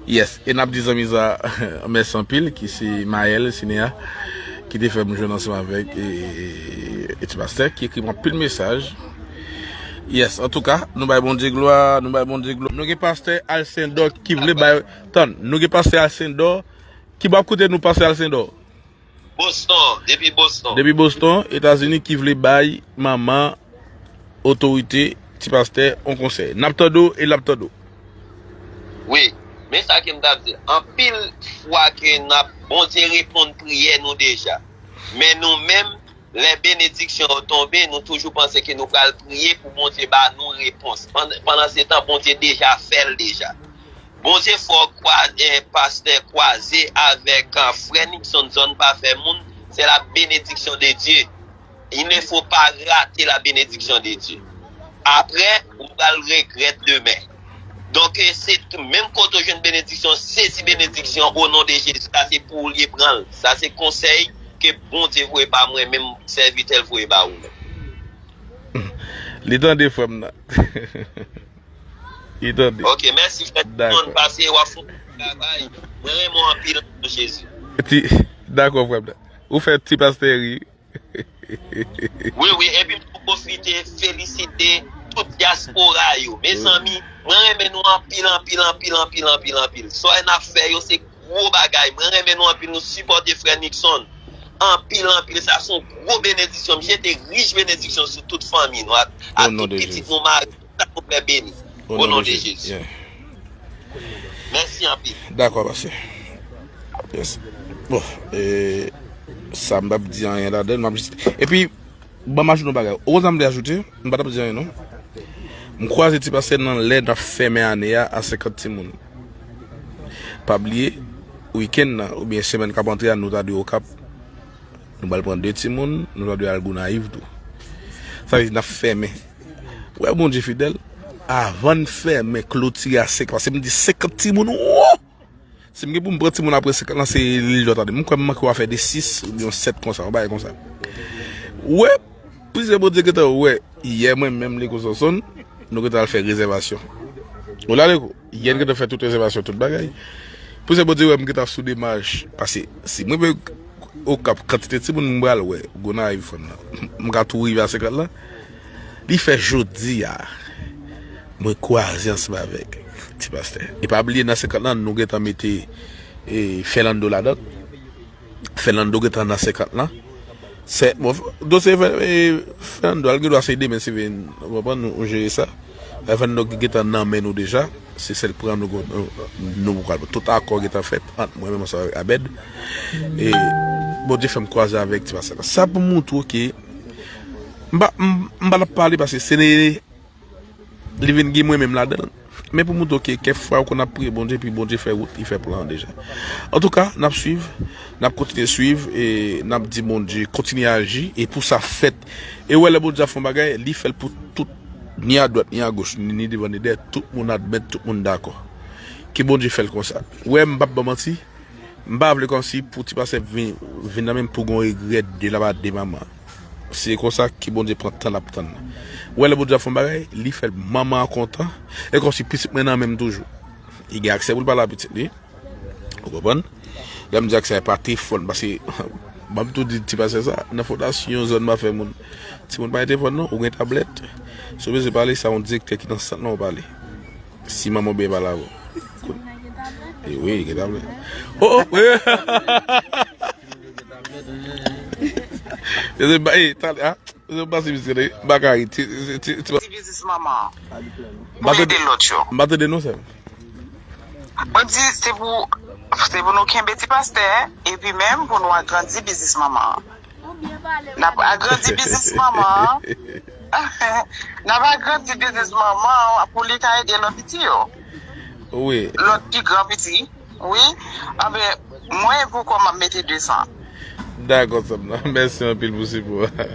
Yes, e n ap di zanmi sa mèsi anpil, ki se Maël Cinéa, ki te fè m jwenn ansanm avèk, e, e, e ti pastè, ki ekri m anpil mesaj. Yes, antouka, nou bay Bondye glwa, nou bay Bondye glwa. Nou gen pastè Alcindor ki vle bay, tann, nou gen pastè Alcindor, ki ap koute nou, pastè Alcindor? Boston, depi Boston. Depi Boston, Etazini, ki vle bay manman otorite, ti pastè, on konsèy. N ap tande w e l ap tande w. Wi, men sa ke m t ap di. Anpil fwa ke n ap, Bondye reponn priyè nou deja. Men nou menm, lè benediksyon yo tonbe, nou toujou panse ke nou pral priye pou Bondye ba nou repons. Pandan, pandan se tan, Bondye deja fè l deja. Bondye fè w kwa-, eh, pastè kwaze avèk, ah, frè Nixon, zòn pa fè moun, c'est la bénédiction de Dieu. Il ne faut pas rater la bénédiction de Dieu. Apre, ou pral regrèt demen. Donk, eh, se menm kote w jwenn benediksyon, sezi benediksyon o non de Jezi. Sa se pou ou l ye, pran l. Sa se konsèy ke Bondye voye ba mwen, menm sèvitè l voye ba ou menm. Li tande frè m nan. Li tande. Ok, mèsi frè. Dakò. Pase w ap fè yon travay. Mwen renmen w anpil nan Jezi. Ti, dakò frè m nan. Ou fè ti pastè ri. Wi, wi, epi m tou pwofite felisite tout dyaspora yo. Mezanmi, mwen renmen nou anpil, anpil, anpil, anpil, anpil, anpil. Sa n ap fè yo se gwo bagay. Mwen renmen nou anpil, nou sipòte frè Nixon. Anpil, anpil, sa se yon gwo benediksyon. M jete rich benediksyon sou tout fanmi nou, ak, ak tout pitit nou, mari, tout sa nou fè beni. O non de Jezi. Mèsi anpil. Dakò, pastè. Yes. Bon, e, sa m p ap di anyen ladan l, m ap jis, epi, ban m ajoute yon bagay. Ou konn sa m vle ajoute? M pa t ap di anyen, non. M kwaze ti pastè nan lè n ap fèmen ane a, a senkant timoun. Pa bliye, wikenn nan, oubyen semèn k ap antre a, nou ta dwe Okap. Nou pral pran de timoun, nou ta dwe al Gonayiv tou. Sa vle di n ap fèmen. Wè, Bondye fidèl. Avan n fèmen, klotire a senkant, paske m di senkant timoun, wo! Si m gen pou m pran timoun apre senkant lan, se li l dwe tande. M kwè m manke w afè de sis oubyen sèt konsa, yon bagay konsa. Wè, plizyè Bondye gentan wè. Yè mwen menm, Leko Sonson, nou gentan al fè rezèvasyon. Ou la, Leko? Yè n gentan fè tout rezèvasyon, tout bagay. Plizyè Bondye wè m gentan sou demach. Paske si mwen menm Okap, kantite timoun m pral wè, Gonayiv, frè m nan. M ka tou rive a senkant lan. Li fè jodi a, mwen kwaze ansanm avèk ti pastè. E pa bliye nan senkant lan, nou gentan mete, e, Fernando ladan. Fernando gentan nan senkant lan. Se, bon, dosye Fe-, e, Fernando, al gen dwa se demen, si vin, ou konprann, nou, nou jere sa. Fernando gentan nan men nou deja. Se sèl pran nou, nou, nou pral. Tout akò gentan fèt ant mwen menm ansanm avèk Abed. E Bondye fè m kwaze avèk ti pastè la. Sa pou montre w ke m pa, m, m pa t ap pale paske se li vin gen mwen menm ladan l. Men pou montre w ke kèk fwa ou konn ap priye Bondye, epi Bondye fè wout, li fè plan an deja. Antouka, n ap swiv, n ap kontinye swiv, e n ap di Bondye kontinye aji, e pou sa fèt. E ou wè lè Bondye ap fè yon bagay, li fè l pou tout, ni adwat, ni agoch, ni, ni devan, ni dèyè, tout moun admèt, tout moun dakò. Ke Bondye fè l konsa. Ou wè, m p ap ba w manti, m pa vle kòmsi pou ti pastè vin, vin nan men m pou gon regrè de la pa de manman. Se konsa ke Bondye pran tan l ap tann. Ou wè lè Bondye ap fè yon bagay, li fè manman an kontan, e kòmsi pitit mwen nan men m toujou. Li gen aksè pou l pale a pitit li. Ou konprann? Lè m di aksè, e pa telefòn, paske, ban m tou di ti pastè sa, nan fondasyon zòn pa fè moun. Timoun pa gen telefòn non, ou gen tablèt. Si w bezwen pale, se yon direktè ki nan sant lan ou pale. Si manman w byen pale avè w. E wi, li gen tablèt. Oh, oh, wi. Yo se ba, eh, talè, ah, yo se ba se mizik, eh, ba ka ri, ti, ti, ti, ti, Ti biznis manman an. Pou ede lòt yo. M pa tande non, sè. Mwen di, se pou, se pou nou kenbe ti pastè, epi menm pou nou agrandi biznis manman an. N ap agrandi biznis manman an. N ap agrandi biznis manman an pou li ka ede lòt piti yo. Wi. Lòt pi gran piti. Wi. Anben, mwen, pou kò m ap mete de san. Dakò, sè m nan. Mèsi anpil pou sipò a.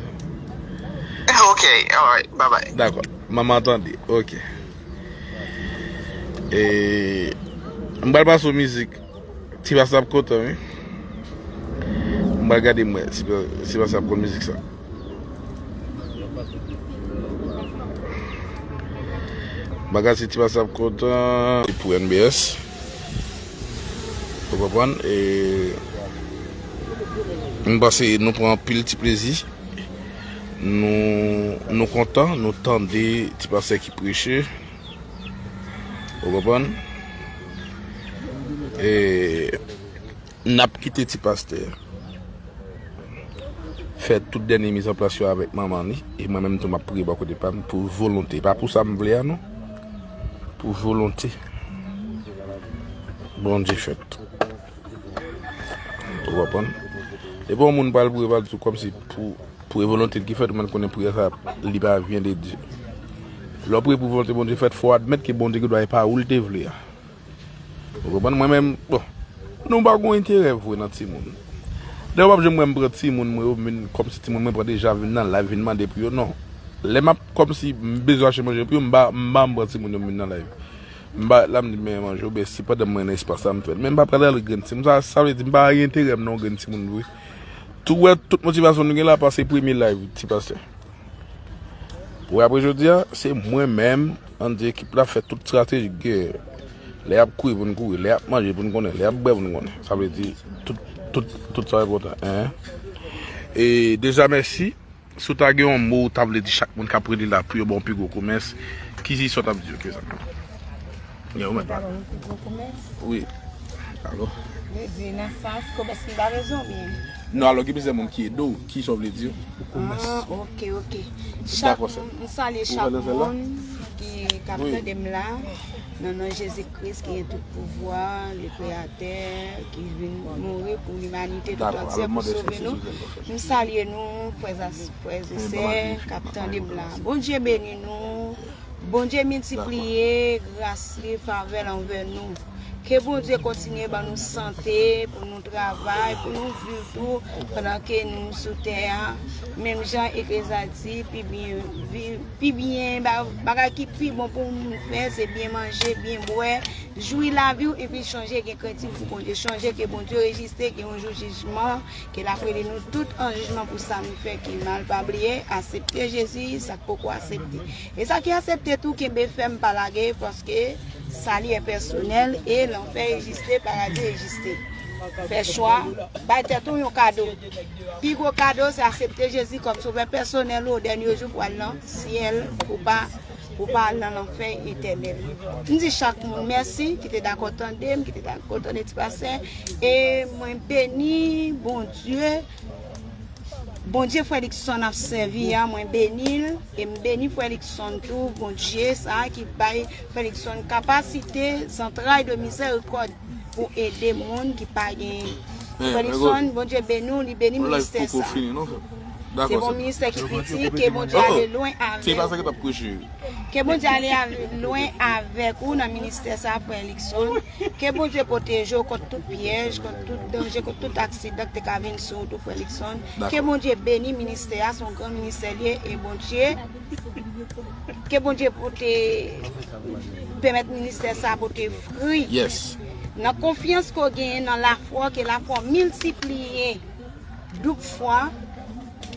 Ok, alright, bye bye. Dakò. Manman tande. Ok. E, m pral pase yon mizik. Ti pastè ap kontan, wi. M pral gade m wè si, si pastè ap konn mizik sa. Bagay se ti pastè ap kontan. E pou N B S. Ou konprann? E m panse nou pran anpil ti plezi. Nou, nou kontan, nou tande ti pastè ki preche. Ou konprann? E n ap kite ti pastè fè tout dènye mizanplas yo avèk manman li. E mwen menm tou, m ap priye bò kote pa m pou volonte. Pa pou sa m vle a, non. Pou volonte Bondye fèt. Ou konprann? Depi yon moun pral priye, pral di kòmsi pou, pou e volonte l ki fèt, ou mèt konnen priyè sa, li pa vyen de Dye. Lè w priye pou volonte Bondye fèt, fò w admèt ke Bondye gen dwa e pa ou l te vle a. Ou konprann? Mwen menm, bon, nou pa gen enterè vre nan timoun. Dayè, w p ap janm wè m pran timoun mwen yo, vin, kòmsi timoun mwen pran deja, vin nan live, vin mande pou yo, non. Lè m ap, kòmsi m bezwen achte manje pou yo, m pa, m pa m pran timoun yo, m vin nan live. M pa la m di men manje oubyen si pandan mwen nan espas la m fè l. Men m pa pral al grenn timoun. Sa, sa vle di m pa gen enterè m nan yon grenn timoun vre. Tou wè tout motivasyon nou gen la pase premye live ti pastè. Pou apre jodi a, se mwen menm, ann di ekip la fè tout estrateji gen. Lè y ap kouri pou n kouri, lè y ap manje pou n konnen, lè y ap bwè pou n konnen. Sa vle di tout, tout, tout sa enpòtan. Hein? E deja mèsi. Si w ta gen yon mo ou ta vle di chak moun k ap rele la pou yo ba w pi gwo komès, ki sa w t ap di yo ke sa? Yo, ou mèt pale. Wi. Alo. Vle di nan sans komès m ta bezwen oubyen? Non, alò gen plizyè moun ki ede w, ki sa w vle di yo? Ah, ok, ok. Chak moun, m salye chak moun ki, k ap tande m la. Nan non Jezi Kris ki gen tout pouvwa, le Kreyatè, ki vin mouri pou limanite tout antye, pou sove nou. M salye nou, frè e sè k ap tande m la. Bondye beni nou. Bondye miltipliye gras li, favè l anvè nou. Ke Bondye kontinye ban nou sante pou nou travay, pou nou viv tou pandan ke nou sou tè a. Menm jan Eklezya di, pi byen viv, pi byen, ba-, bagay ki pi bon pou moun fè, se byen manje, byen bwè, jwi lavi w, epi chonje gen krentif pou Bondye. Chonje ke Bondye rejiste, gen yon jou jijman, ke l ap rele nou tout an jijman pou sa nou fè ki mal. Pa bliye, asepte Jezi, sa k poko asepte. E sa ki asepte tou, kenbe fèm, pa lage, paske sali enpèsonèl e lanfè egziste, paradi egziste. Fè chwa, bay tèt ou yon kado. Pi gwo kado, se asepte Jezi kòm sovè pèsonèl ou, o dènye jou pou al nan syèl, pou pa, pou pa al nan lanfè etènèl. M di chak moun mèsi ki te dakò tande m, ki te dakò tande ti pastè, e mwen beni Bondye. Bondye frè Luckson ap sèvi a, mwen beni l, e m beni frè Luckson tou, Bondye sa a ki bay frè Luckson kapasite, zantray de mizèrikòd pou ede moun ki pa gen. Frè Luckson, Bondye beni w, li beni ministè sa a. Se bon ministè ki piti, ke Bondye ale lwen avè w. Ke Bondye ale lwen avèk ou nan ministè sa a, frè Luckson. Ke Bondye pwoteje w kont tout pyèj, kont tout danje, kont tout aksidan ki te ka vin sou wout ou, frè Luckson. Ke Bondye beni ministè a, se yon gran ministè l ye, e Bondye, ke Bondye pote, pèmèt ministè sa a pote fwi. Nan konfyans ke w genyen, nan lafwa, ke lafwa w miltipliye. Doub fwa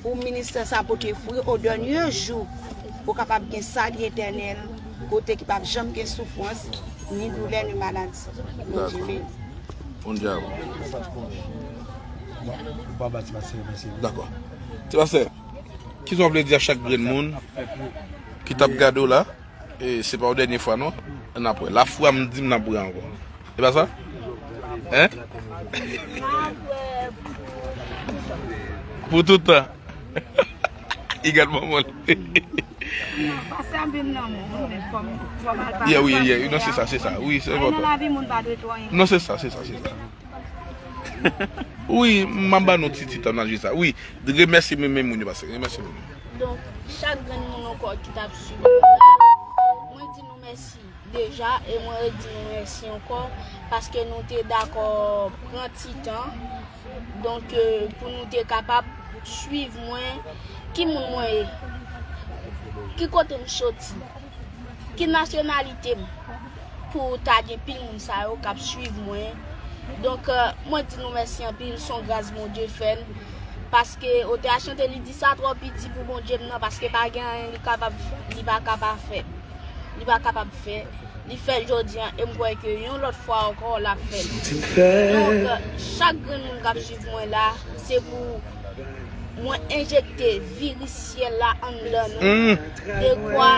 pou ministè sa pote fwi o dènye jou, pou kapab gen sali etènèl, kote ki p ap janm gen soufrans, Ni doulè, ni maladi. Bondye beni. Dakò. Ti pastè, kisa w vle di a chak grenn moun ki t ap gade w la? E se pa yon dènye fwa non. N ap wè. Lafwa m di m n ap wè ankò. E pa sa? Hein? Pou tout tan. Li gad manman l. Pase anpil nan moun, men fò m fò m al Yeah, wi, yeah. Non, se sa, se sa. Wi, se Nan enpòtan. Lavi moun pa dwe twò enpòtan. Non, se sa, se sa, se sa. Wi, m ap ba nou ti ti tan nan jwe sa. Wi, remèsye men men moun yo pase. Remèsye men moun. Donk, chak grenn moun ankò ki t ap swiv nou la, mwen di nou mèsi deja e mwen redi nou mèsi ankò paske nou te dakò pran ti tan donk euh, pou nou te kapab swiv mwen ki moun mwen ye, ki kote m soti, ki nasyonalite m pou ta gen pil moun sa yo k ap swiv mwen. Donk euh, mwen di nou mèsi anpil, se yon gras Bondye fè n. Paske otè a chante li di sa twò piti pou Bondye m nan paske pa gen anyen li kapab li pa kapab fè. Li pa kapab fè. Li fè l jodi a e m kwè ke yon lòt fwa ankò l ap fè l. Donk chak grenn moun k ap swiv mwen la se pou mwen enjekte viris syèl la anndan nou dekwa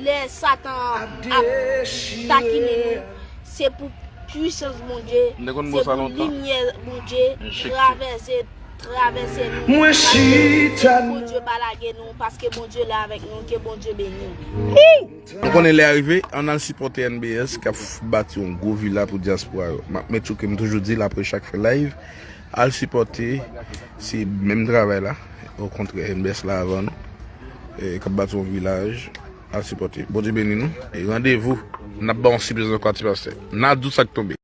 lè satan ap takinen nou se pou pwisans Bondye, se pou limyè Bondye travèse travèse nou. Mwen chita. Bondye pa lage nou paske Bondye la avèk nou, ke Bondye beni nou. Nou konnen lè a rive, ann al sipòte N B S k ap bati yon gwo vila pou dyaspora yo. M ap met chouke m toujou di l apre chak fè live, al sipòte, se menm travay la, okontrè N B S la avan nou, k ap bati yon vilaj, al sipòte. Bondye beni nou, e randevou, n ap ba yon sipriz ankò ti pastè. N a di w sa k tonbe.